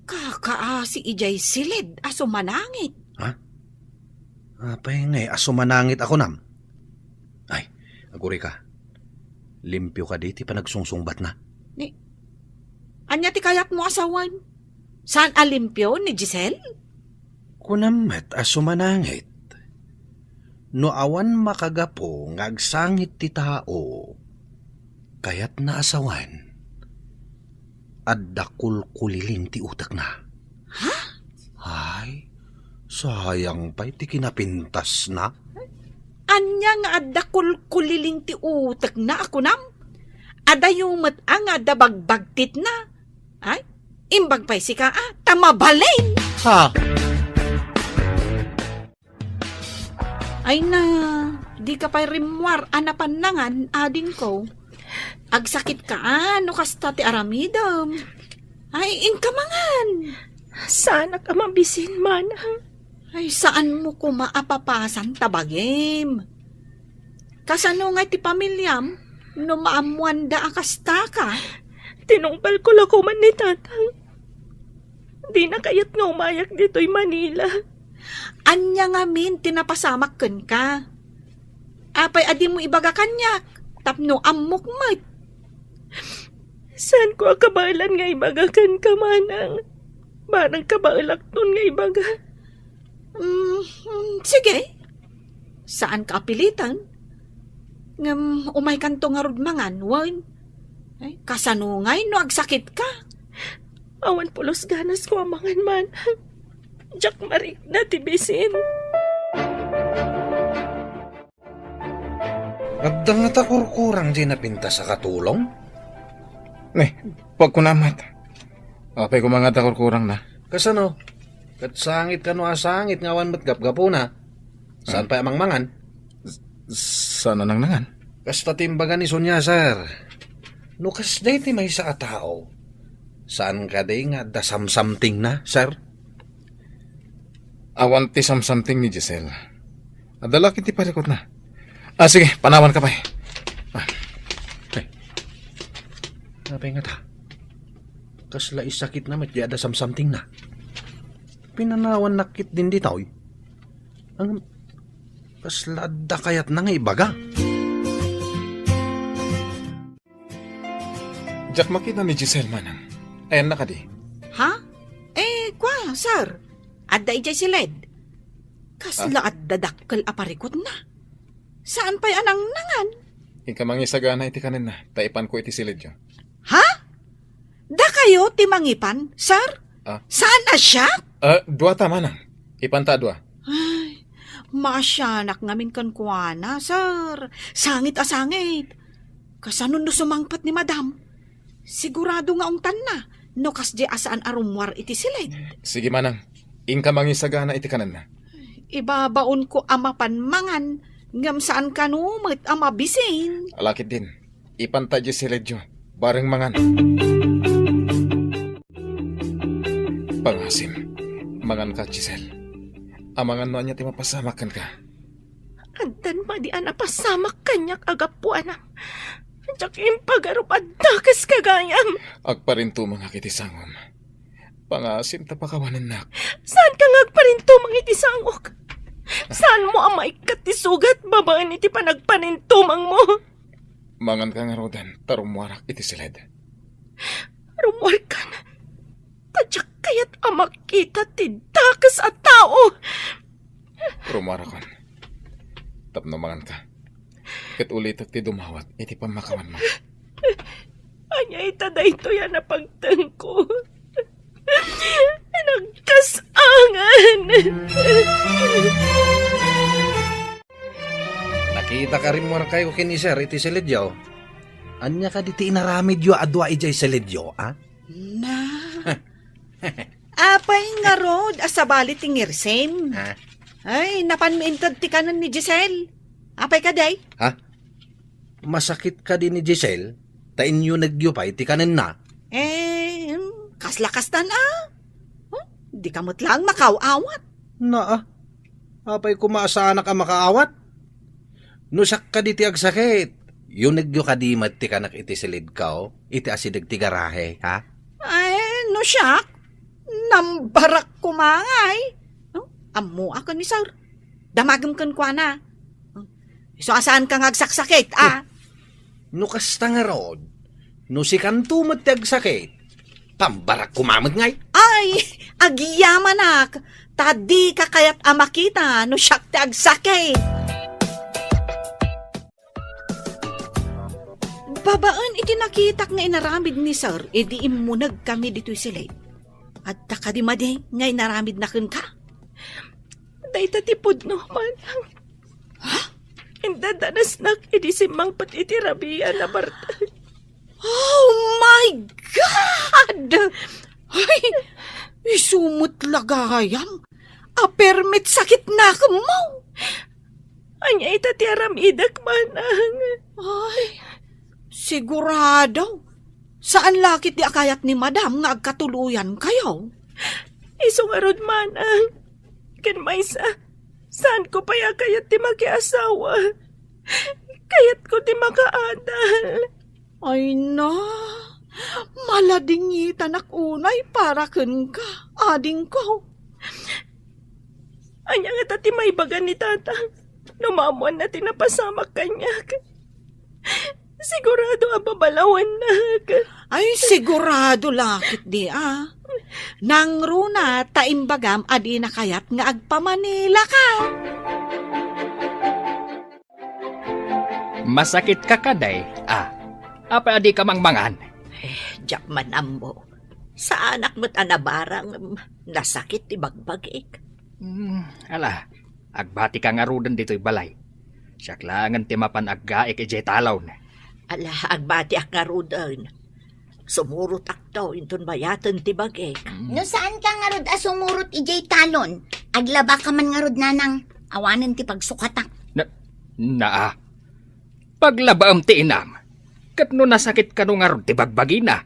Kakaasi idiay siled a sumanangit. Ha? Apay ngay a sumanangit a kunam? Ay, agurayka. Limpio kadi ti panagsungsungbatna? Ni, ania ti kayatmo a sawen? Saan a limpio ni Giselle? Kunam met a sumanangit. No awan makagapu nga agsangit ti tao, kayatna a sawen, adda kulkuliling ti utekna. Ha? Ay, sayang pay ti kinapintasna. Ania nga adda kulkuliling ti utekna a kunam? Adayo met a nga adda bagbagtitna. Ay, imbag pay sika a, ta mabalin! Ha? Ay na, dika pay rimmuar a napan nangan, adingko. Agsakit ka a, no kasta ti aramidem. Ay, inka mangan. Saanak a mabisin, manang. Ay, saanmo koma a papasan ta bagim. Kasano ngay ti pamiliam no maammoanda a kastaka? Tinungpalko la koman ni tatang. Dina kayat nga umayak ditoy Manila. Ania ngamin ti napasamak kenka? Apay a dimo ibaga kaniak tapno ammok met? Saanko a kabaelan nga ibaga kenka, manang. Barang kabaelakton nga ibaga. Mm, mm, sige. Saanka a pilitan. Ngem umaykanto ngarud mangan, wen? Ay, kasano ngay no agsakitka? Awan pulos ganasko a mangan, manang. Diak marikna ti bisin. Adda ngata kurkurang diay napintas a katulong? Ne, pagkunamat. Apay koma ngata kurkurangna? Kasano? Ket sangit kano a sangit nga awan met gapgapuna. Saan pay a mangmangan? S-, saan a nangnangan? Kasta ti imbaga ni Sonia, sir. No kasdiay ti maysa a tao, saan kadi nga adda samsamtingna, sir? Awan ti samsamting ni Giselle. Adda la ket ti parikutna. Ah, sige, panawanka pay. Ah. Ay. Apay ngata? Kasla isakitna met diay adda samsamtingna. Pinanawannak ketdin ditoy. Ang kasla adda kayatna nga ibaga. Diak makita ni Giselle, manang. Ayanna kadi? Ha? Eh, kua, sir. Adda idiay siled. Kasla adda dakkel a parikutna. Saan pay a nangnangan? Inka mangisagana iti kanenna, ta ipanko iti siledyo. Ha? Dakayo ti mangipan, sir? Ah. Saan a siak? Ah, duata, manang. Ipanta a dua. Ay, maasianak ngamin kenkuana, sir. Sangit a sangit. Kasano no sumangpet ni madam? Sigurado nga ungtanna no kasdiay a saan a rummuar iti siled. Sige, manang. Inka mangisagana iti kanenna. Ibabaonko a mapan mangan, ngem saan kano met a mabisin. Ala ketdin. Ipanta diay siledyo, bareng mangan. Pangasim, manganka, Giselle. Amangan no ania ti mapasamak kenka. Addan madi a napasamak kaniak a gapuanam. Diak impagarup a dakeska gayam. Agparintumengak iti sangom. Pangasim ta pakawanennak. Saanka nga agparintumeng iti sangok? Saanmo a maikkat ti sugat babaen iti panagparintumengmo? Manganka ngaruden, ta rummuarak iti siled. Rummuarkan, ta diak kayat a makita ti dak kas a tao. Rumarakon. Tapno manganka. Ket ulitek ti dumawat iti pammakawanmo. Ania ita daytoy a napagtengko? Nagkas-angan! Nakitak a rimmuarkayo ken ni Sir iti silidyo. Ania kadi ti inaramidyo a dua idiay silidyo, a? Na. Apay ngarud a sabali ti ngirsim? Ha? Ay, napanmi inted ti kanen ni Giselle. Apay kadi? Ha? Masakit kadi ni Giselle ta inyunegyo pay ti kanenna? Eh, hmm, kasla kastan a. Huh? Dika met laeng makaaw-awat. Naa, apay koma a saanak a makaawat? No siak kadi ti agsakit, yunegyo kadi met ti kanek iti silidko, iti asideg ti garahe, ha? Ay, no siak, nambarak koma ngay. No? Ammoak ni Sir. Damagem kenkuana. Isu a saanka nga agsaksakit, a? No kasta ngarud, no sikanto met ti agsakit, pambarak koma met ngay. Ay, agyamanak, ta dika kayat a makita no siak ti agsakit. Babaen iti nakitak nga inaramid ni Sir idi immunegkami ditoy silid, adda kadi madi nga inaramidna kenka? Dayta ti pudno, manang. Ha? Indadanasnak idi simmangpet iti rabii a nabartek. Oh my God! Ay, isu met la gayam a permi ti sakitnakemmo. Ania ita ti aramidek, manang? Ay, sigurado. Saan la ketdi a kayat ni Madam nga agkatuloyankayo? Isu ngarud, manang. Ken maysa, saanko pay a kayat ti makiasawa. Kayatko ti makaadal. Ay na, maladingitanak unay para kenka, adingko. Ania ngata ti maibaga ni Tatang no maammoanna ti napasamak kaniak? Sigurado a babalawannak. Ay, sigurado la ketdi a. Nangruna ta imbagam a dina kayat nga agpamanilaka. Masakitka kadi, a? Apay a dika mangmangan? Eh, diak man ammo. Saanak met a nabarang, nasakit ti bagbagik. Hmm, ala, agbatika ngaruden ditoy balay. Siak laengen ti mapan aggaek idiay talon. Ala, agbatiak ngaruden. Sumurotakto inton mayaten ti bagik. Mm. No saanka ngarud a sumurot idiay talon, aglabaka man ngarud, nanang, awanen ti pagsukatak. Na, naa. Paglabaem ti inam. Ket no nasakit kano ngarud ti bagbagina.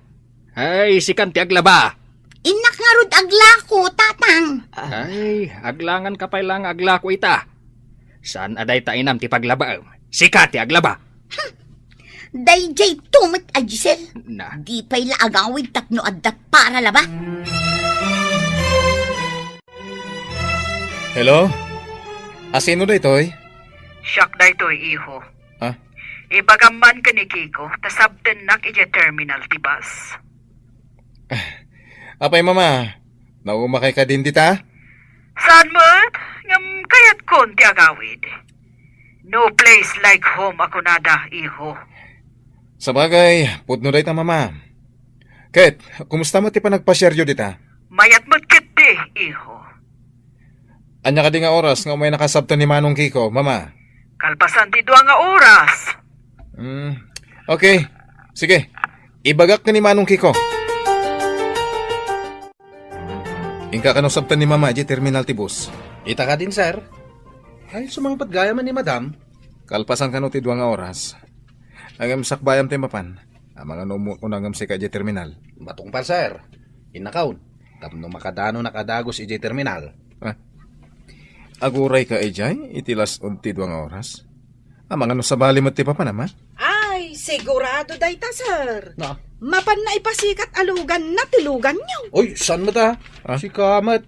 Ay, sikan ti aglaba. Innak ngarud aglako, tatang. Ay, aglanganka pay la nga aglako ita. Saan a dayta inam ti paglabaem. Sika ti aglaba. Hmm. Daydiay to met a Giselle. Na. Di pay la agawid tapno adda para laba. Hello? Asino daytoy? Siak daytoy, iho. Ah? Ibagam man ken ni Kiko, ta sabtennak idiay terminal ti bus. Apay, Mama, naumakay kadin dita? Saan met, ngem kayatkon ti agawid. No place like home a kunada, iho. Sabagay, pudno dayta, Mama. Ket, kumusta met ti panagpasiaryo dita? Mayat met ketdi, iho. Ania kadi nga oras nga umaynaka sabten ni Manong Kiko, Mama? Kalpasan ti dua nga oras. Hmm. Okay. Sige. Ibagak ken ni Manong Kiko. Inka kano sabten ni Mama idiay terminal ti bus? Ita kadin, sir. Ay, sumangpet gayam ni Madam. Kalpasan kano ti dua nga oras. Ngem sakbayam ti mapan. Amangan ummoak ngem sika idiay terminal. Matungpal, sir. Innakon. Tapno makadanonak a dagus idiay terminal. Ah. Agurayka idiay iti las-od ti dua nga oras? Amangan no sabali met ti papanam, a? Ay, sigurado dayta, sir. Na? Mapanna ipasikat a luganna ti luganyo. Oy, saan met, a? Ah? Sika met.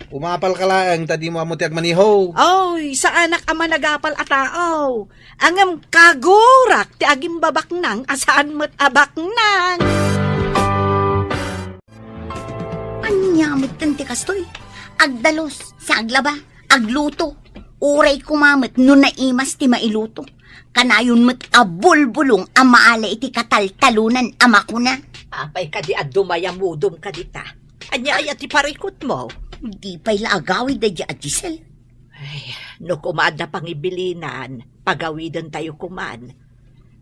Umapalka laeng ta dimo ammo ti agmaniho. Oy, saanak a managapal a tao. Ngem kagurak ti agimbabaknang a saan met a baknang. Ania metten ti kastoy? Agdalus, saglaba, agluto. Uray koma met no naimas ti mailuto. Kanayon met a bulbulong a maala iti kataltalonan a makuna. Apay kadi a dumayamudom kadita? Ania aya ti parikutmo? Di pay la agawid daydi a Giselle. Ay, no koma adda pangibilinan, pagawidentayo koman.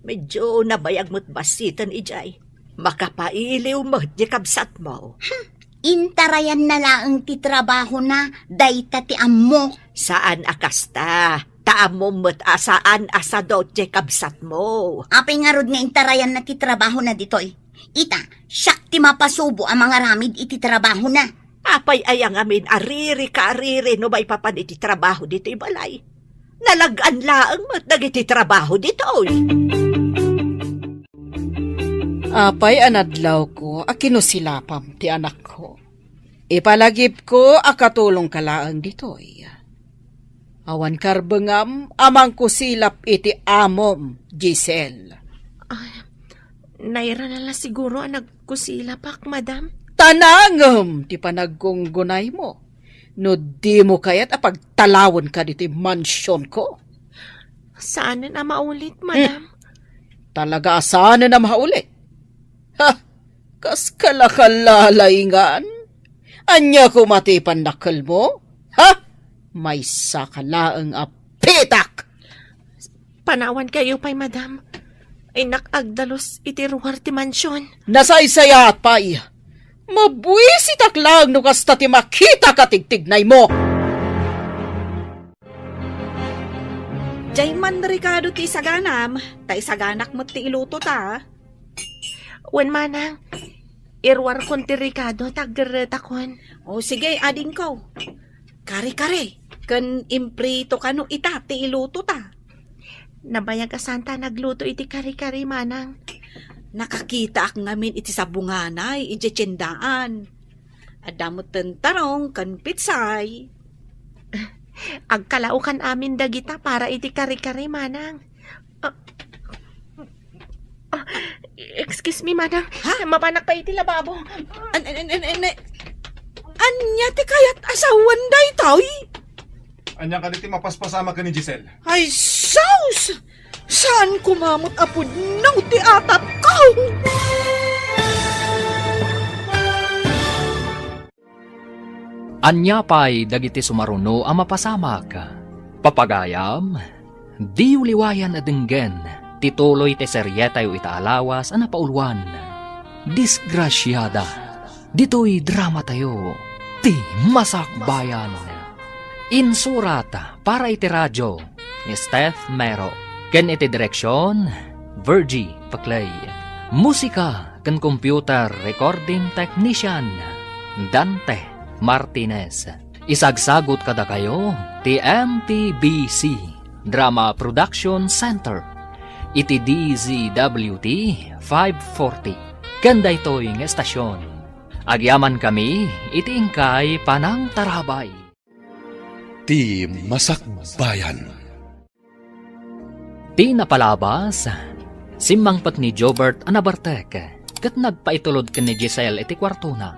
Medyo nabayag met bassiten idiay. Makapailiw met ti kabsatmo. Hmm, intarayanna laeng ti trabahona, dayta ti ammo. Saan a kasta. Ta ammom met a saan a sadut ti kabsatmo. Apay ngarud nga intarayanna ti trabahona ditoy? Ita, siak ti mapasubo a mangaramid iti trabahona. Apay aya ngamin a riri ka a riri no maipapan iti trabaho ditoy balay? Nalag-an laeng met dagiti trabaho ditoy. Apay a nadlawko a kinusilapam ti anakko. Ipalagipko a katulongka laeng ditoy. Awan karbengam a mangkusilap iti amom, Giselle. Ay, nairana la siguro a nagkusilapak, madam. Ta nangem ti panaggungunaymo no dimo kayat a pagtalawenka ditoy mansionko. Saanen a maulit, madam. Hmm. Talaga a saanen a maulit. Ha? Kas kalakalalingan? Ania koma ti pannakkelmo? Ha? Maysaka laeng a pitak! Panawankayo pay, madam. Innak agdalus iti ruar ti mansion. Nasaysayaat pay. Mabuisitak laeng no kasta ti makitak a tigtignaymo. Diay man rikado ti isaganam, ta isaganak met ti iluto ta. Wen, manang, iruarkon ti rikado ta aggerretakon. O, sige, adingko. Kare-kare, ken imprito kano ita ti iluto ta. Nabayag a santa nagluto iti kare-kare, manang. Nakakitaak ngamin iti sabunganay, iti tiendaan. Adda met tarong ken pitsay. Agkalaokan amin dagita para iti kare-kare, manang. Ah, ah, excuse me, manang. Ha? Mapanak pa iti lababo. An-, an-, an-, an-, an-, ania ti kayat a sawen daytoy? Ania kadi ti mapaspasamak ken ni Giselle? Ay, sus! Saan koma met a pudno ti atapko? Ania pay dagiti sumaruno a mapasamak? Papagayam, diyo liwayan a denggen ti tuloy ti serietayo ita a lawas a napauluan, Disgrasiada. Ditoy dramatayo, Ti Masakbayan. Insurat para iti radio ni Steph Mero, ken iti direksion, Virgie Paclay. Musika ken computer recording technician, Dante Martinez. Isagsagut kadakayo ti M P B C Drama Production Center iti D Z W T five forty. Ken daytoy nga estasion, agyamankami iti inkay panangtarabay. Ti Masakbayan. Ti napalabas, simmangpet ni Jobert a nabartek ket nagpaitulod ken ni Giselle iti kuartona.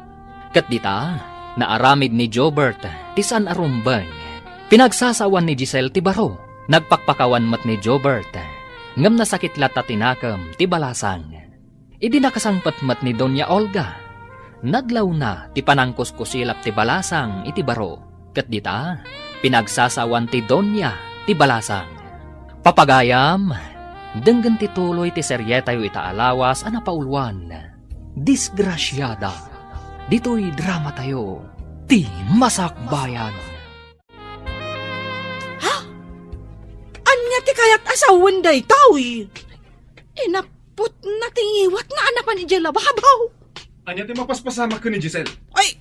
Ket dita, naaramid ni Jobert ti saan a rumbeng. Pinagsasawan ni Giselle ti baro. Nagpakpakawan met ni Jobert, ngem nasakit latta ti nakem ti balasang. Idi nakasangpet met ni Doña Olga, nadlawna ti panangkuskusilap ti balasang iti baro, ket dita, pinagsasawan ti Doña ti balasang. Papagayam, denggen ti tuloy ti serietayo ita a lawas a napauluan, Disgrasiada. Ditoy dramatayo, Ti Masakbayan. Ha? Ania ti kayat a sawen daytoy? Inaputna ti ngiwatna a napan idiay lababo. Ania ti mapaspasamak ken ni Giselle? Ay,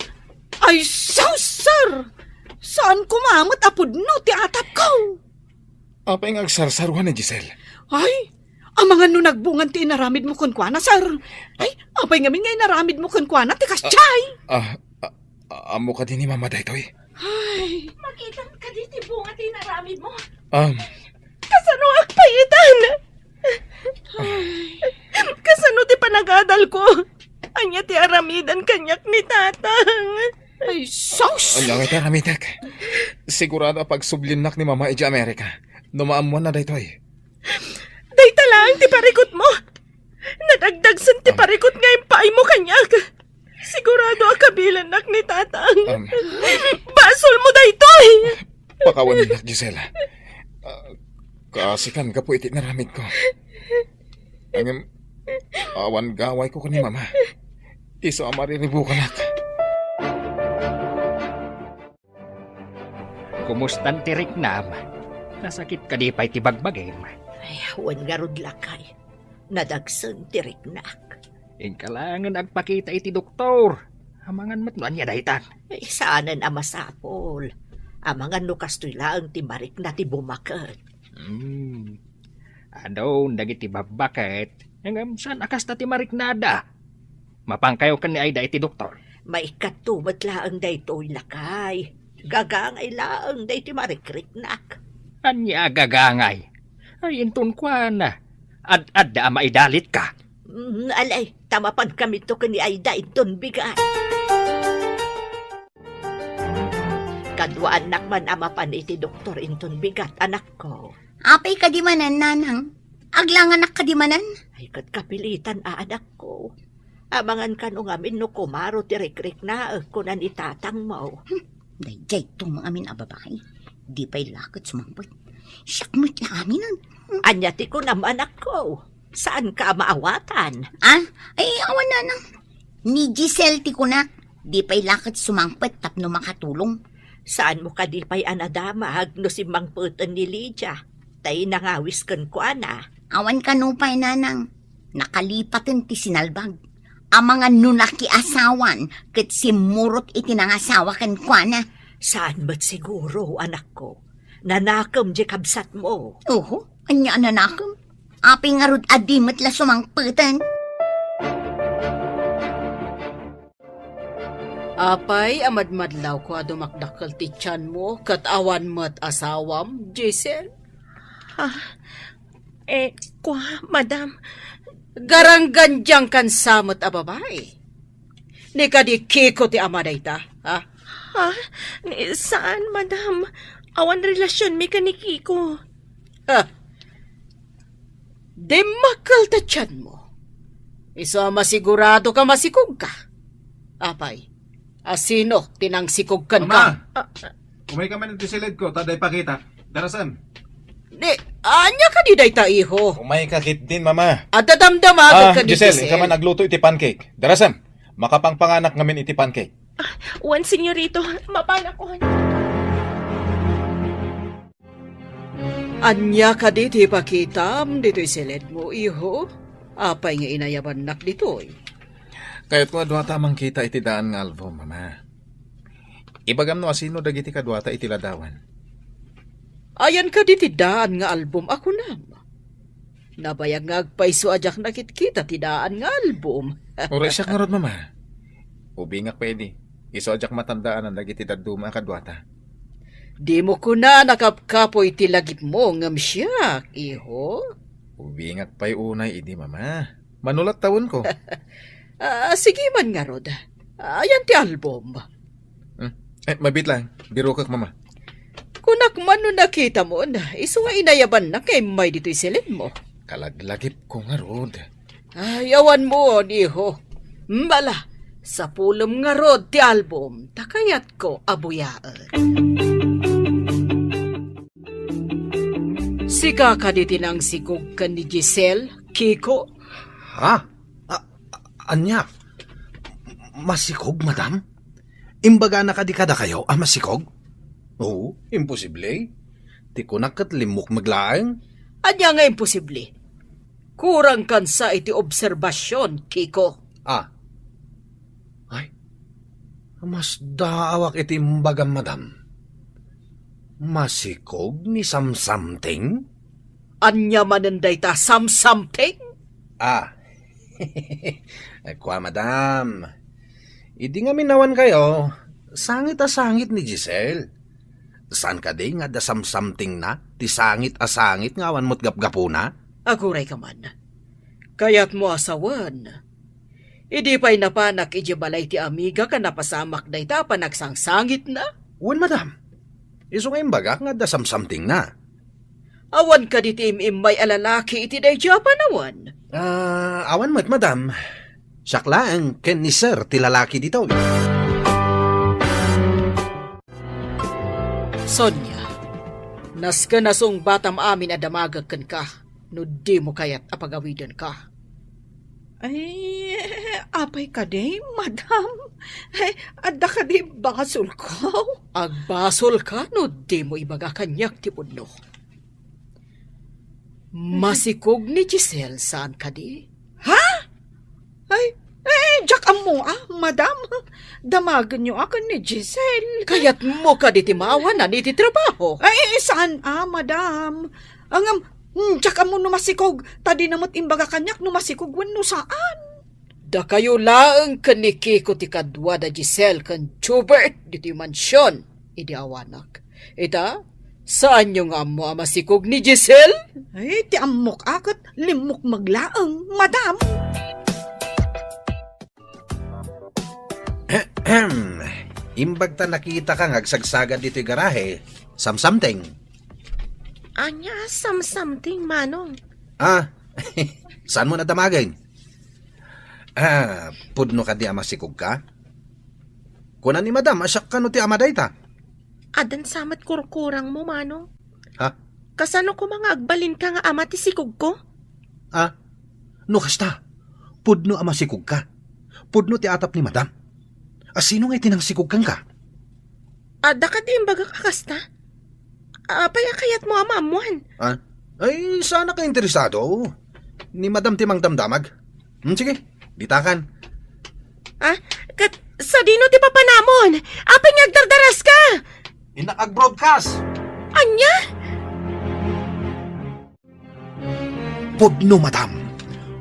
ay, sus, sir! Saan koma met a pudno ti atapko? Apay nga agsarsaruan ni Giselle? Ay, amangan no nagbungan ti inaramidmo kenkuana, sir. Ay, apay ngamin nga inaramidmo kenkuana ti kasdiay? Ah, ah, ah, ammo kadi ni Mama daytoy? Ay. Makitam kadi ti bunga ti inaramidmo? Um. Kasano agpayitan? Ay. Kasano ti panagadalko? Ania ti aramidan kaniak ni Tatang? Ay, sus! Ania ngay ti aramitek? Sigurado a pagsublinak ni Mama idiay Amerika no maammuanna daytoy. Dayta laeng ti parikutmo. Nadagdagsen ti Um, parikut nga impaaymo kaniak. Sigurado a kabilannak ni Tatang. Um, Basolmo daytoy! Pakawannak, Gisela. Ah, kaasikan gapu iti naramidko. Ngem, awan gawayko ken ni Mama. Isu a mariribukanak. Kumustan ti riknam? Nasakit kadi pay ti bagbagim? Ay, wen ngarud, lakay. Nadagsen ti riknak. Inka laengen agpakita iti doktor. Amangan met no ania daytan. Ay, saanen a masapul. Amangan no kastoy laeng ti marikna ti bumaket. Hmm. Adu dagiti babbaket, ngem saan a kasta ti mariknada. Mapankayo ken ni Aida iti doktor. Maikkato met laeng daytoy, lakay. Gagangay laeng daytoy marikriknak. Ania a gagangay? Ay, inton kuana, ad-adda a maidalitka. Mm, alay, ta mapankamito ken ni Aida inton bigat. Kaduaannak man a mapan iti doktor inton bigat, anakko. Apay kadi manen, nanang? Aglanganak kadi manen? Ay, ket kapilitan a, anakko. Amangan kano ngamin no kumaro ti rikriknaek, kuna ni tatangmo. Hmm, daydiay tumang amin a babai. Di pay la ket sumangpet. Siak met la aminen. Hmm. Ania ti kunam, anakko? Saanka a maawatan? Ah? Ay, awan, nanang. Ni Giselle ti kunak. Di pay la ket sumangpet tapno makatulong. Saanmo kadi pay a nadamag no simmangpeten ni Lydia? Tay nangawis kenkuana. Awan kano pay, nanang. Nakalipaten ti sinalbag. Amangan no nakiasawan ket simmurot iti nangasawa kenkuana. Saan met siguro, anakko. Nanakem diay kabsatmo. Oho, ania a nanakem? Apay ngarud a di met la sumangpeten? Apay a madmadlawko a dumakdakkel ti tianmo ket awan met asawam, Giselle? Ah, eh, kua, madam. Garanggandiangkan sa met a babai. Ni kadi Kiko ti ama dayta, ha? Ha? Ni, saan, madam. Awan relasionmi ken ni Kiko. Ha? Dimmakkel ta tianmo. Isu a masigurado ka masikog ka. Apay, asino ti nangsikog kenka? Mama! Ah, ah. Umay ka man iti siled ko, ta adda ipakita. Darasem. Ni, ania kadi dayta, iho? Umay ka ketdin, Mama. Adda damdama Ah, ka ni Giselle, Giselle. Inka man agluto iti pancake. Darasem, makapangpanganak ngamin iti pancake. Ah, wen, senyorito, mapanakon. Ania kadi ti ipakitam ditoy siledmo, iho? Apay nga inayabannak ditoy? Kayatko a duata a mangkita iti daan nga album, Mama. Ibagam no asino dagiti kaduata iti ladawan. Ayan kadi ti daan nga album a kunam? Nabayag nga agpayso a diak nakitkita ti daan nga album. Uray siak ngarud, Mama. Ubingak pay idi. Isu a diak matandaanan dagiti dadduma a kaduata. Dimo kuna a nakapkapoy ti lagipmo ngem siak, iho? Ubingak pay unay idi, Mama. Manulat tawenko. Ah, sige man ngarud. Ayan ti album. Hmm. Eh, mabiit lang. Birokak, Mama. Kunak man no nakitamon, isu nga inayabannak nga immay ditoy siledmo. Kalaglagipko ngarud. Ay, awanmo, iho. Mala, sapulem ngarud ti album, ta kayatko a buyaen. Sika kadi ti nangsikog ken ni Giselle, Kiko? Ha? A-, a-, ania? Masikog, madam? Imbagana kadi kadakayo a masikog? Oo, imposible. Ti kunak ket limmukmeg laeng. Ania nga imposible? Kurangkan sa iti obserbasion, Kiko. Ah. Ay, masdaawak iti imbagam, madam. Masikog ni Samsamting? Ania manen dayta Samsamting? Ah. Kua, madam. Idi ngamin awan kayo, sangit a sangit ni Giselle. Saan kadi nga adda Samsamtingna ti sangit a sangit nga awan met gapgapuna? Aguray ka man. Kayatmo a sawen, Idi pay napanak idiay balay ti amigak a napasamak dayta a panagsangsangitna? Wen, madam. Isu nga imbagak nga adda samsamtingna. Awan kadi ti im-immay a lalaki iti daydiay a panawen? Ah, awan met, madam. Siak laeng ken ni Sir ti lalaki ditoy. Sonia, nasken a sungbatam amin a damagek kenka no dimo kayat a pagawidenka. Ay, apay kadi, madam? Ay, adda kadi basolko? Agbasolka no dimo ibaga kaniak ti pudno. Masikog ni Giselle, saan kadi? Ha? Ay, eh, diak ammo, ah, madam. Damagenyo a ken ni Giselle. Kayatmo kadi ti maawanan iti trabaho? Ay, saan, ah, madam. Ngem, hmm, diak ammo no masikog, ta dina met imbaga kaniak no masikog wenno saan. Dakayo laeng ken ni Kiko ti kadua da Giselle ken Jubert ditoy mansion idi awanak. Ita, saanyo nga ammo a masikog ni Giselle? Ay, ti ammok a ket limmukmeg laeng, madam. Ahem. Imbag ta nakitaka nga agsagsagad ditoy garahe, samsamteng. Ania a samsamteng, Manong? Ah, saanmo a damagen? Ah, pudno kadi a masikogka? Kuna ni Madam a siak kano ti ama dayta. Addan sa met kurkurangmo, Manong. Ha? Kasano koma nga agbalinka nga ama ti sikogko? Ah, no kasta, pudno a masikogka. Pudno ti atap ni Madam. A sino nga iti nangsikog kenka? Adda kadi imbagak a kasta? Apay a kayatmo a maammuan? Ah? Ay, saanak a interesado. Ni Madam ti mangdamdamag. Hmm, sige, ditakan. Ah, ket sadino ti papanamon? Apay nga agdardaraska? Innak ag-broadcast. Ania? Pudno, Madam.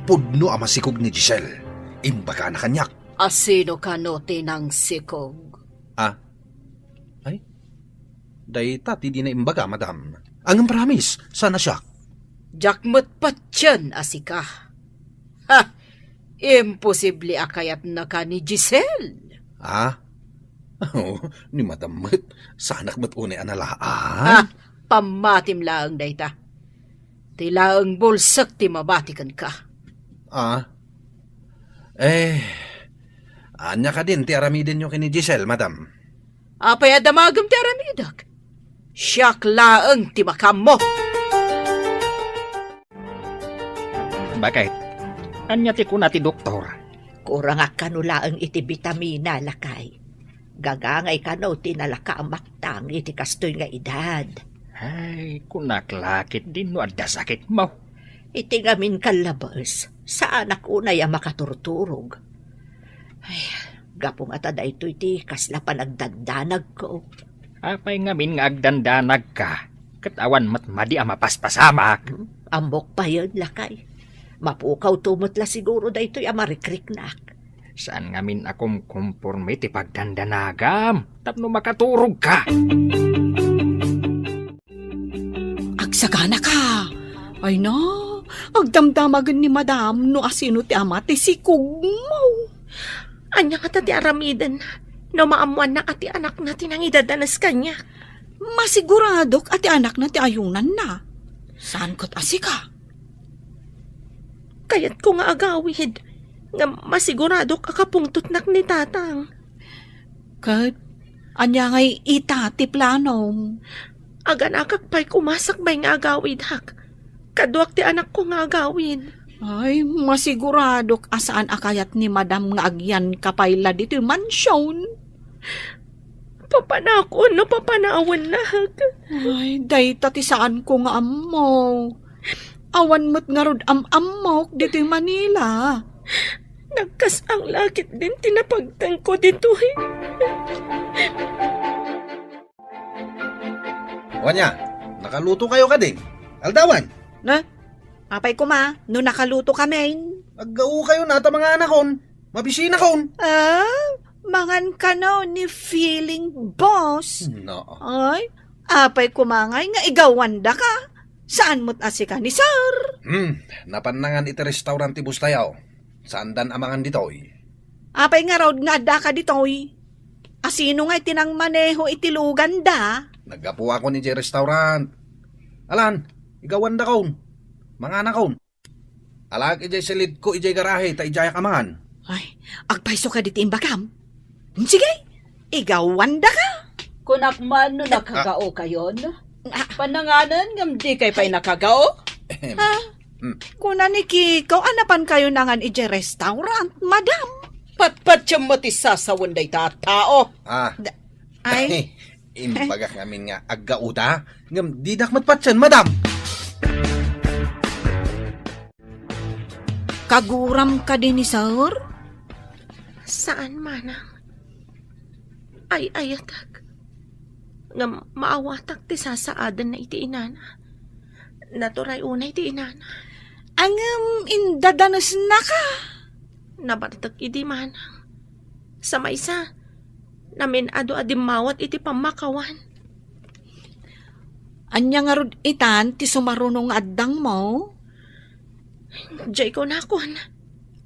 Pudno a masikog ni Giselle. Imbagana kaniak. A sino kano ti nangsikog? Ah? Ay? Dayta ti dina imbaga, Madam. Ngem promise, saan a siak. Diak met patien a sika. Ha! Imposible a kayatnaka ni Giselle. Ah? Oh, ni Madam met, saanak met unay a nalaan. Ha! Pammatim laeng dayta. Ti laeng bulsek ti mabati kenka. Ah? Eh, ania kadin ti aramidenyo ken ni Giselle, Madam? Apay a damagem ti aramidek? Siak laeng ti makaammo. Bakit? Ania ti kuna ti doktor? Kurangak kano laeng iti bitamina, lakay. Gagangay kano ti nalaka a maktang iti kastoy nga edad. Ay, kunak la ketdin no adda sakitmo. Iti ngamin kallabes, saanak unay a makaturturog. Ay, gapu ngata daytoy ti kasla panagdandanagko. Apay ngamin nga agdandanagka, ket awan met madi a mapaspasamak? Hmm, ammok payen, lakay. Mapukawto met la siguro daytoy a marikriknak. Saan ngamin a kumkumporme ti pagdandanagam tapno makaturogka? Agsaganaka! Ay na, agdamdamagen ni Madam no asino ti ama ti sikogmo. Ania ngata ti aramiden no maammoanna a ti anakna ti nangidadanas kaniak? Masiguradok a ti anakna ti ayunanna. Saan ket a sika? Kayatko nga agawid, ngem masiguradok a kapungtotnak ni Tatang. Ket ania ngay ita ti planom? Aganakak pay koma sakbay nga agawidak. Kaduak ti anakko nga agawid. Ay, masiguradok a saan a kayat ni Madam nga agyanka pay la ditoy mansion. Papanakon no papanawennak. Ay, dayta ti saanko nga ammo. Awan met ngarud am-ammok ditoy Manila. Nagkas-ang la ketdin ti napagtengko ditoy. Wen, nakalutokayo kadi? Aldawan? Ne? Apay koma, no nakalutokamin? Aggaokayo nata manganakon. Mabisinakon. Ah, mangan kano ni feeling boss. No. Ay, apay koma ngay nga igawandaka? Saan met a sika ni sir? Hmm, napannangan iti restaurant ti boss tayo. Saandan a mangan ditoy. Apay ngarud nga addaka ditoy? Asino nga iti nangmaneho iti luganda? Naggapuakon idiay restaurant. Alan, igawandakon. Manganakon. Alaek idiay silidko idiay garahe ta idiayak amangan. Ay, agpayso kadi ti imbagam? Sige, igawandaka. Kunak man no nakagaokayon. Ah. Pananganan ngem dikay pay nakagao? Ahem. Ah, Hmm. Kuna ni Kiko a napankayo nangan idiay restaurant, madam. Patpatiem met ti sasawen dayta a tao. Ah. Da-, ay. Imbagak ngamin nga aggaoda, ngem didak met patien, madam. Kaguram kadi ni sir? Saan, manang. Ay-ayatek. Ngem maawatak ti sasaadenna iti inana. Naturay unay ti inana. Ngem indadanesnaka. Nabartek idi, manang. Sa maysa, namin-adu a dimmawat iti pammakawan. Ania ngarud itan ti sumaruno nga addangmo? Diay kunakon,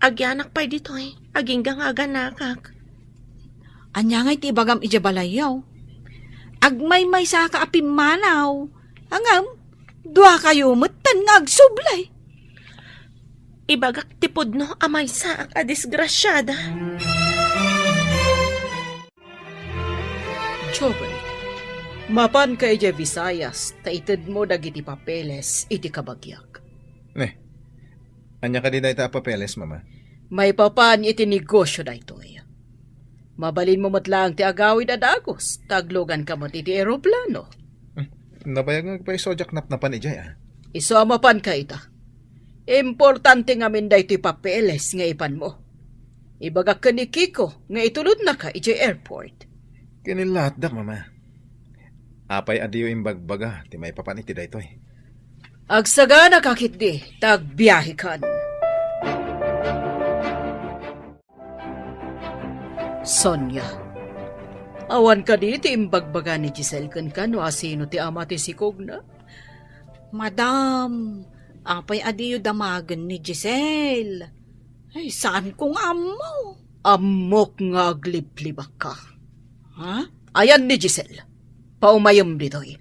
agianak pay ditoy, agingga nga aganakak. Ania ngay ti ibagam idiay balayyo? Agmaymaysaka a pimmanaw, ngem duakayo metten nga agsublay. Ibagak ti pudno a maysaak a disgrasiada. Jobert, mapanka idiay Visayas ta itedmo dagiti papeles iti kabagiak. Ne, ania kadi dayta a papeles, Mama? Maipapan iti negosio daytoy. Mabalinmo met laeng ti agawid a dagus ta agluganka met iti eroplano. Hmm, nabayag nga agpayso diak napnapan idiay, a. Isu a mapanka ita. Importante ngamin daytoy papeles nga ipanmo. Ibagak ken ni Kiko nga itulodnaka idiay airport. Kinilatdak, Mama. Apay a diyo imbagbaga ti maipapan iti daytoy? Agsaganaka ketdi ta agbiahekan. Sonia, awan kadi ti imbagbaga ni Giselle kenka no asino ti ama ti sikogna? Madam, apay a diyo damagen ni Giselle? Ay, saanko nga ammo. Ammok nga agliblibakka. Ha? Ayan ni Giselle. Paumayem ditoy.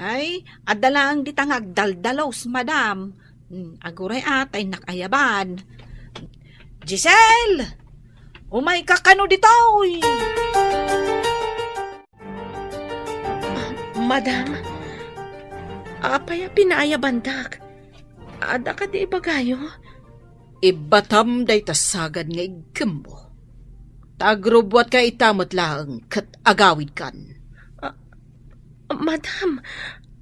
Ay, adda laeng dita nga agdaldalos, madam. Hmm, aguray a, ta innak ayaban. Giselle! Umayka kano ditoy! Ah, madam, apay a pinaayabandak? Adda kadi ibagayo? Ibbatam dayta sagad nga iggimmo. Ta agrubbuatka ita met laeng ket agawidkan. Ah, madam,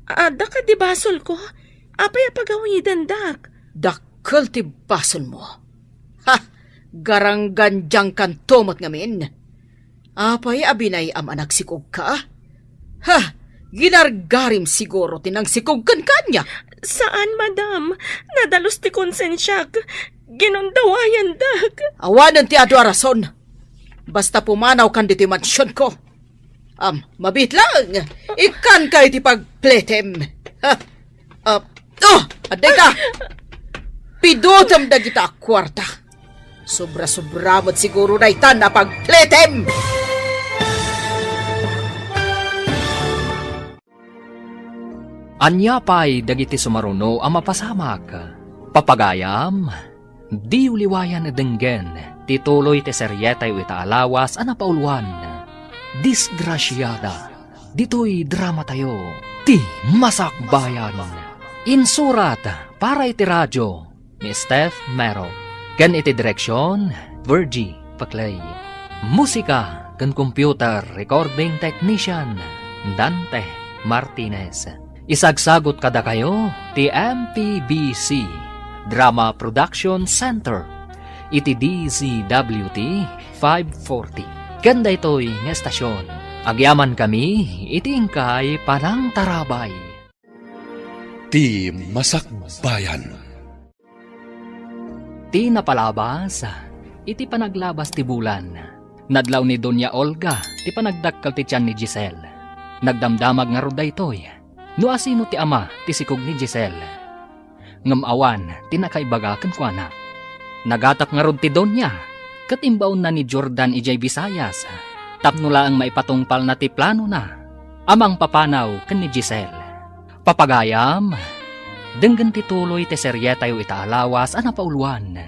adda kadi basolko? Apay a pagawidandak? Dakkel ti basolmo. Ha! Garanggandiangkanto met ngamin. Apay a binay-am a nagsikogka? Ha! Ginargarim siguro ti nangsikog kenka, ania? Saan, madam. Nadalus ti konsensiak. Ginundawayandak. Awanen ti adu a rason. Basta pumanawkan ditoy mansionko. Am, mabiit laeng. Ikkanka iti pagpletem. Ha? Ah, oh, adda ka. Pidutem dagita a kuarta. Sobra-sobra met siguro daytan a pagpletem. Ania pay dagiti sumaruno a mapasamak? Papagayam, diyo liwayan a denggen ti tuloy ti serietayo ita a lawas a napauluan, Disgrasiada. Ditoy dramatayo, Ti Masakbayan. Insurat para iti radio ni Steph Mero, ken iti direksion, Virgie Paclay. Musika ken computer recording technician, Dante Martinez. Isagsagut kadakayo ti M P B C Drama Production Center iti D Z W T five forty. Ken daytoy nga estasion, agyamankami iti inkay panangtarabay. Ti Masakbayan. Ti napalabas iti panaglabas ti bulan, nadlaw ni Doña Olga ti panagdakkel ti tian ni Giselle. Nagdamdamag ngarud daytoy no asino ti ama ti sikog ni Giselle. Ngem awan ti nakaibaga kenkuana. Nagatak ngarud ti Doña ket imbaonna ni Jordan idiay Visayas tapno laeng maipatungpalna ti planona a mangpapanaw ken ni Giselle. Papagayam, denggen ti tuloy ti serietayo ita a lawas a napauluan,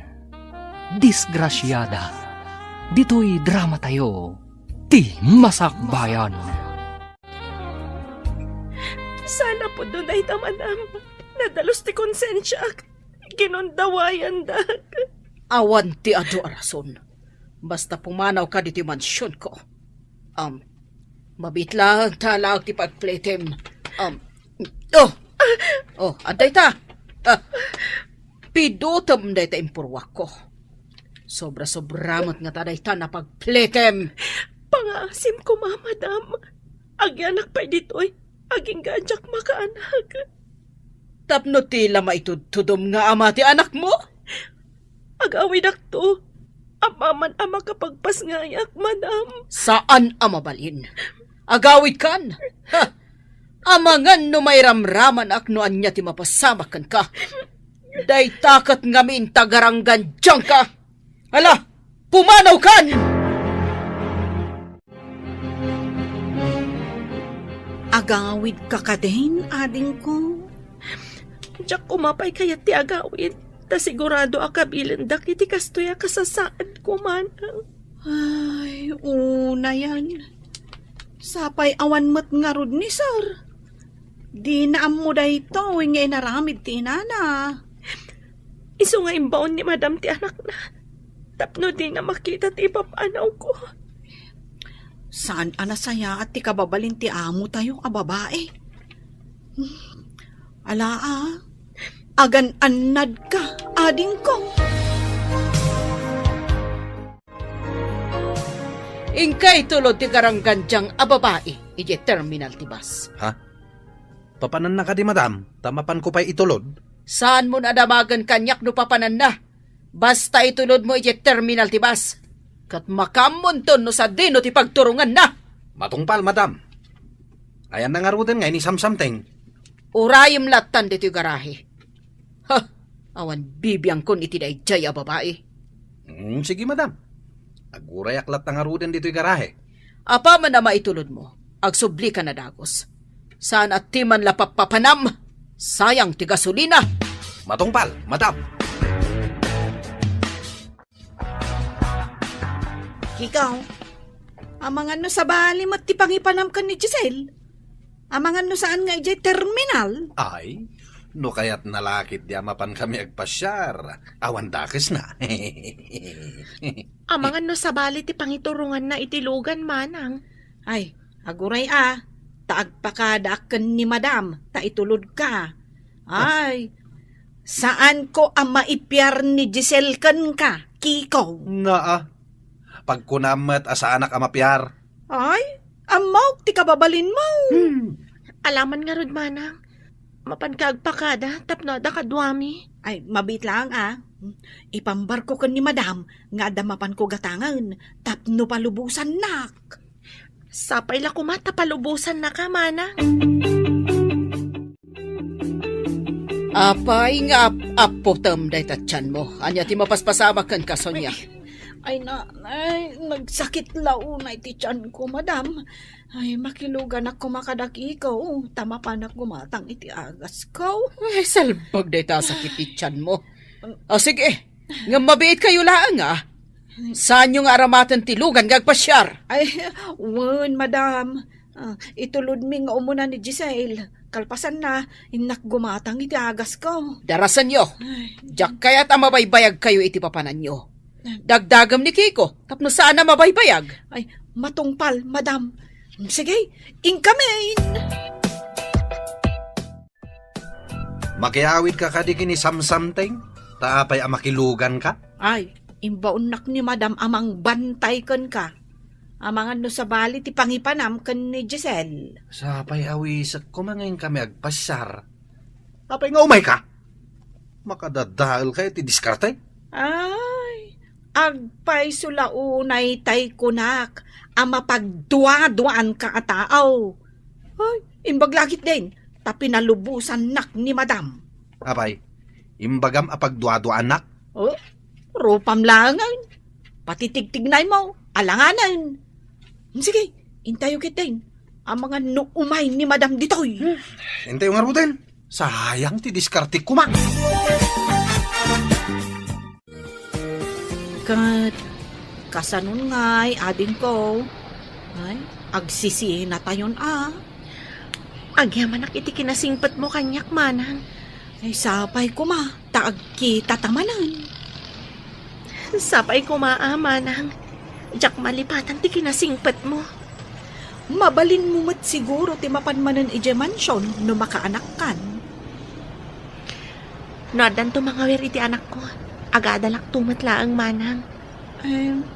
Disgrasiada. Ditoy dramatayo, ti masakbayan. Sana pudno dayta, madam. Nadalus ti konsensiak. Ginundawayandak. Awan ti adu a rason. Basta pumanawka ditoy mansionko. Um, mabiit laeng ta alaek ti pagpletem. Um, oh! Oh, adda ita. Ah, pidutem dayta impuruakko. Sobra-sobra met ngata dayta a pagpletem. Pangaasim koma, madam. Agianak pay ditoy, agingga a diak makaanak. Tapno ti la maitudtudom nga ama ti anakmo? Agawidakto. Apaman a makapagpasngayak, madam. Saan a mabalin. Agawidkan. Ha! Amangan no mairamramanak no ania ti mapasamak kenka. Dayta ket ngamin ti agaranggandiangka. Ala, pumanawkan! Agawidka kadin, adingko? Diak koma pay kayat ti agawid, ta sigurado a kabilendak iti kastoy a kasasaadko, manang. Ay, unayan. Sapay awan met ngarud ni Sir. Dina ammo daytoy nga inaramid ti inana. Isu nga imbaon ni Madam ti anakna tapno dina makita ti ipapanawko. Saan a nasayaat ti kababalin ti amotayo a babae. Ala, a, agan-annadka, adingko. Inka itulod ti garanggandiang a babae idiay terminal ti bus. Ha? Papananna kadi, madam, ta mapanko pay itulod? Saanmon a damagen kaniak no papananna. Basta itulodmo idiay terminal ti bus. Ket makaammonton no sadino ti pagturonganna. Matungpal, madam. Ayanna ngaruden nga inisamsamteng? Urayem lattan ditoy garahe. Ha! Awan bibiangkon iti daydiay a babae. Mm, sige, madam. Agurayak latta ngaruden ditoy garahe. Apaman a maitulodmo, agsublika na dagus. Saan a ti man la pappapanam, sayang ti gasolina. Matungpal, madam. Kiko, amangan no sabali met ti pangipanam ken ni Giselle? Amangan no saan nga idiay terminal? Ay, no kayatna la ketdi a mapankami agpasiar, awan dakesna. Amangan no sabali ti pangituronganna iti lugan, manang. Ay, aguray a, ta agpakadaak ken ni Madam, ta itulodka. Ay, saanko a maipiar ni Giselle kenka, Kiko. Naa, pagkunam met a saanak a mapiar. Ay, ammok ti kababalinmo. Hmm. Alaman ngarud, manang, mapanka agpakada tapno adda kaduami. Ay, mabiit laeng a. Ipambarko ken ni Madam nga adda mapanko gatangen tapno palubosannak. Sapay la koma ta palubosannaka, manang. Apay nga ap-apputem dayta tianmo? Ania ti mapaspasamak kenka, Sonia? Ay, ay, na, ay, nagsakit la unay ti tianko, madam. Ay, makiluganak koma kadakiko, ta mapanak gumatang iti agasko. Ay, salbag dayta a sakit ti tianmo. O, sige, ngem mabiitkayo laeng, a. Saanyo nga aramaten ti lugan nga agpasiar? Ay, wen, madam. Ah, itulodmi nga umuna ni Giselle. Kalpasanna, innak gumatang iti agasko. Darasenyo. Ay. Diak kayat a mabaybayagkayo iti papananyo. Dagdagem ni Kiko, tapno saan a mabaybayag. Ay, matungpal, madam. Sige, inkamin! Makiawidka kadi ken ni Samsamteng? Ta apay a makiluganka? Ay, imbaonnak ni Madam a mangbantay kenka. Amangan no sabali ti pangipanam ken ni Giselle. Sapay awisek koma nga inkami agpasiar. Apay nga umayka? Makadadaelka iti diskarte? Ay, agpayso la unay tay kunak a mapagduaduaanka a tao. Ay, imbag la ketdin, ta pinalubosannak ni Madam. Apay, imbagam a pagduaduaannak? Oh, rupam laengen. Patitigtignaymo, alanganen. Sige, intayo ketdin. Amangan no umay ni Madam ditoy. Hmm. Intayo ngaruden. Sayang ti diskarte koma. Ket kasanon ngay, adingko? Ay, agsisinatayon a. Agyamanak iti kinasingpetmo kaniak, manang. Ay, sapay koma, ta agkitata manen. Sapay koma a, manang. Diak malipatan ti kinasingpetmo. Mabalinmo met siguro ti mapan manen idiay mansion no makaanakkan. No addanto mangawir iti anakko, agadalakto met laeng, manang. Em,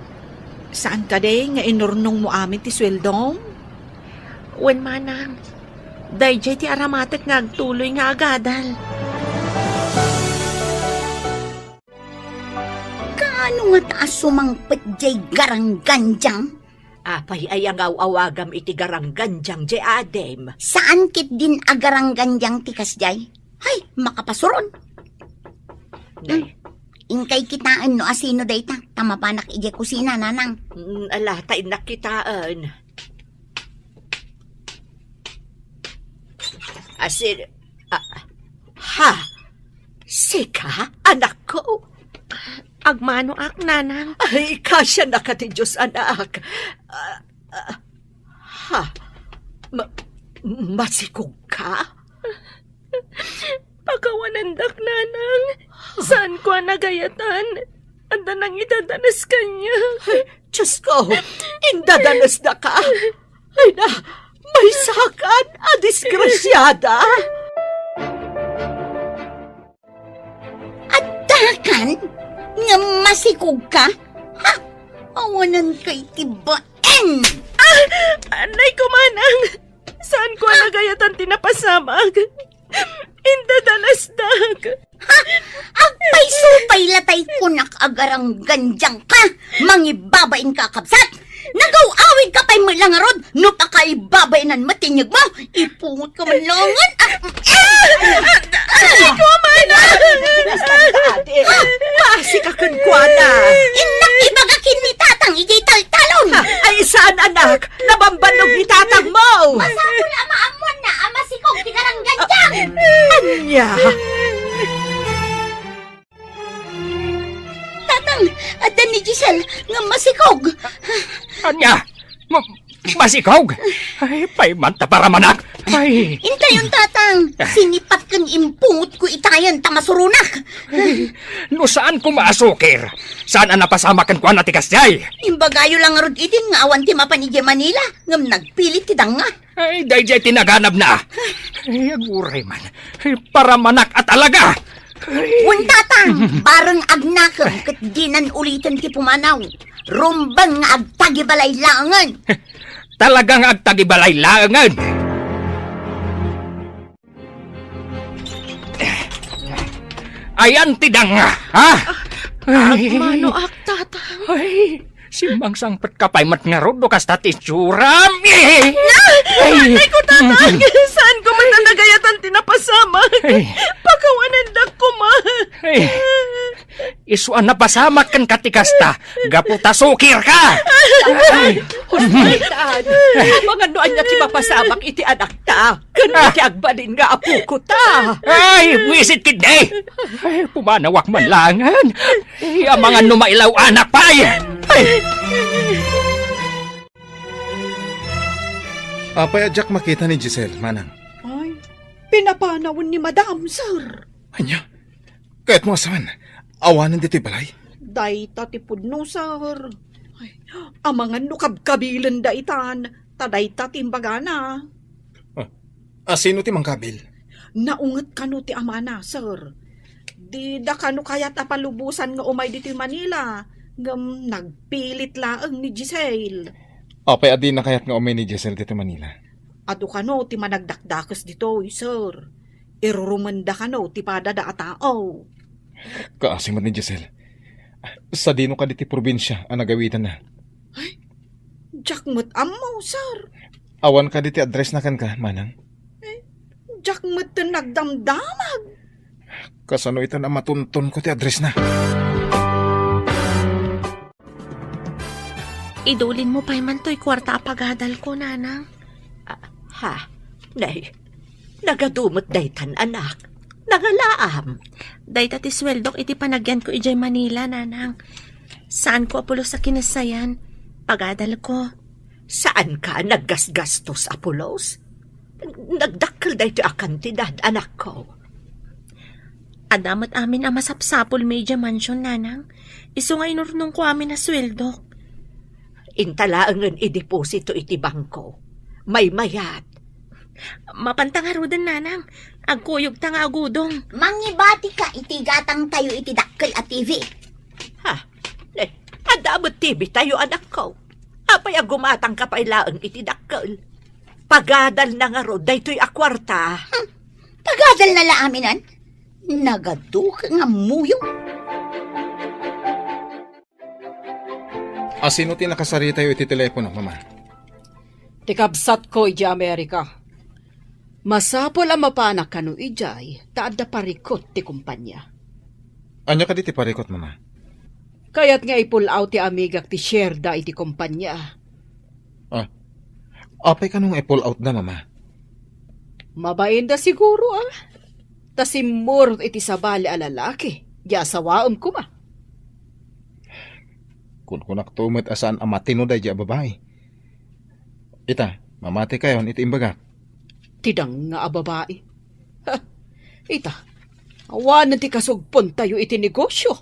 saan kadi nga inurnongmo amin ti sueldom? Wen, manang. Daydiay ti aramatek nga agtuloy nga agadal. Kaano ngata a sumangpet diay garanggandiang? Apay aya nga aw-awagam iti garanggandiang diay adim? Saan ketdin a garanggandiang ti kasdiay? Hay, makapasuron. Nay. Hmm. Inkay kitaen no asino dayta, ta mapanak idiay kusina, nanang. Mm, ala, ta innak kitaen. Asin, ah, ha? Sika, anakko? Agmanoak, nanang. Ay, kasianaka ti Dios, anak. Ah, ah, ha? Ma-, masikog ka? Pakawanendak, nanang. Saanko a nagayatan. Adda nangidadanes kaniak. Ay, Diosko, indadanesdaka. Ay na, maysakan a disgrasiada. Addakan nga masikog ka? Ha? Awanan kay ti baen! Ah! Anay ko, manang! Saanko a nagayatan ti napasamak? Indadanesdak. Ha? Agpayso pay latay kunak a garanggandiang ka! Mangibabain ka, kabsat! Nagaw-awid ka pay met la ngarud no pakaibabaenan met ti inyegmo! Ipungot ka man laengen! Ah! Ay, kumana! Pinastan ka, ate. Basi ka kenkuana. Innak ibaga ken ni tatang idiay taltalon! Ha? Ay, saan, anak? Nabambannog ni tatangmo! Masapul a maammuanna a masikog ti garanggandiang! Ania? Tatang, adda ni Giselle nga masikog. Ania? Ma-, masikog? Ay, pay man ta paramanak. Ay. Intayon, tatang. Sinipat ken impungot ko itayan ta masuronak. Ay, no saan ko maasukir, saan a napasamak kenkuana ti kasdiay. Imbagayo la ngarud idin nga awan ti mapan idiay Manila, ngem nagpilit ti danga. Ay, daydiay ti naganabna. Ay, aguray man. Ay, paramanak a talaga. Ay. Wen, tatang, bareng agnakem ket dinan uliten ti pumanaw. Rumbeng nga agtagibalay laengen. Talaga nga agtagibalay laengen. Ayan ti danga, ha? Ay. Agmanoak, tatang. Ay, simmangsangpet ka pay met ngarud no kasta ti itsuram. Eh! Ay! Ay, ko, tatang! Saanko met a nagayatan ti napasamak? Ay. Pakawanendak koma. Ay. Isu a napasamak kenka ti kasta, gapu ta sukir ka! Ay, hospital! Amangan no ania ti mapasamak iti anakta, ken iti agbalin nga apokota! Ay, buisit ketdi! Ay, pumanawak man laengen! Ay, amangan no mailaw-anak pay! Ay! Apay a diak makita ni Giselle, manang? Ay, pinapanawen ni Madam, sir. Ania? Kayatmo a saan? Awanen ditoy balay? Dayta ti pudno, sir. Ay, amangan no kabkabilenda itan, ta dayta ti imbagana. Ah, a sino ti mangkabil? Naunget kano ti amana, sir. Dida kano kayat a palubosan nga umay ditoy Manila, ngem nagpilit laeng ni Giselle. Apay a dina kayat nga umay ni Giselle ditoy Manila? Adu kano ti managdakdakes ditoy, sir. Irurumenda kano ti padada a tao. Kaasi met ni Giselle. Sadino kadi ti probinsia a nagawidanna? Ay, diak met ammo, sir. Awan kadi ti addressna kenka, manang? Ay, diak met nagdamdamag. Kasano itan a matuntonko ti addressna? Idulinmo pay man toy kuarta a pagadalko, nanang. Ah, ha? Nay, nagadu met daytan, anak. Nangalaam. Dayta ti sueldok iti panagyanko idiay Manila, nanang. Saanko a pulos a kinassayan. Pagadalko. Saanka a naggasgastos a pulos? Nagdakkel daytoy a kantidad, anakko. Adda met amin a masapsapulmi idiay mansion, nanang. Isu nga inurnongko amin a sueldok. Inta laengen ideposito iti bangko. Maymayat. Mapanta ngaruden, nanang. Agkuyogta nga agudong. Mangibatika iti gatangtayo iti dakkel a T V. Ha? Eh, adda met T V tayo, anakko. Apay a gumatangka pay laeng iti dakkel? Pagadalna ngarud daytoy a kuarta. Hmm. Pagadalna la aminen? Nagaduka nga muyo. Asino ti nakasaritayo iti telepono, Mama? Ti kabsatko idiay Amerika. Masapul a mapanak kano idiay ta adda parikut ti kompania. Ania kadi ti parikut, Mama? Kayat nga i-pull out ti amigak ti shareda iti kompania. Ah, apay kano nga i-pull out da, Mama? Mabainda siguro, ah. Ta simmurot iti sabali a lalaki, di asawaem koma. Kunkunakto met a saan a matino daydi a babai. Ita, mamati kayon iti imbagak. Ti danga a babai. Ha, ita, awanen ti kasugpontayo iti negosyo.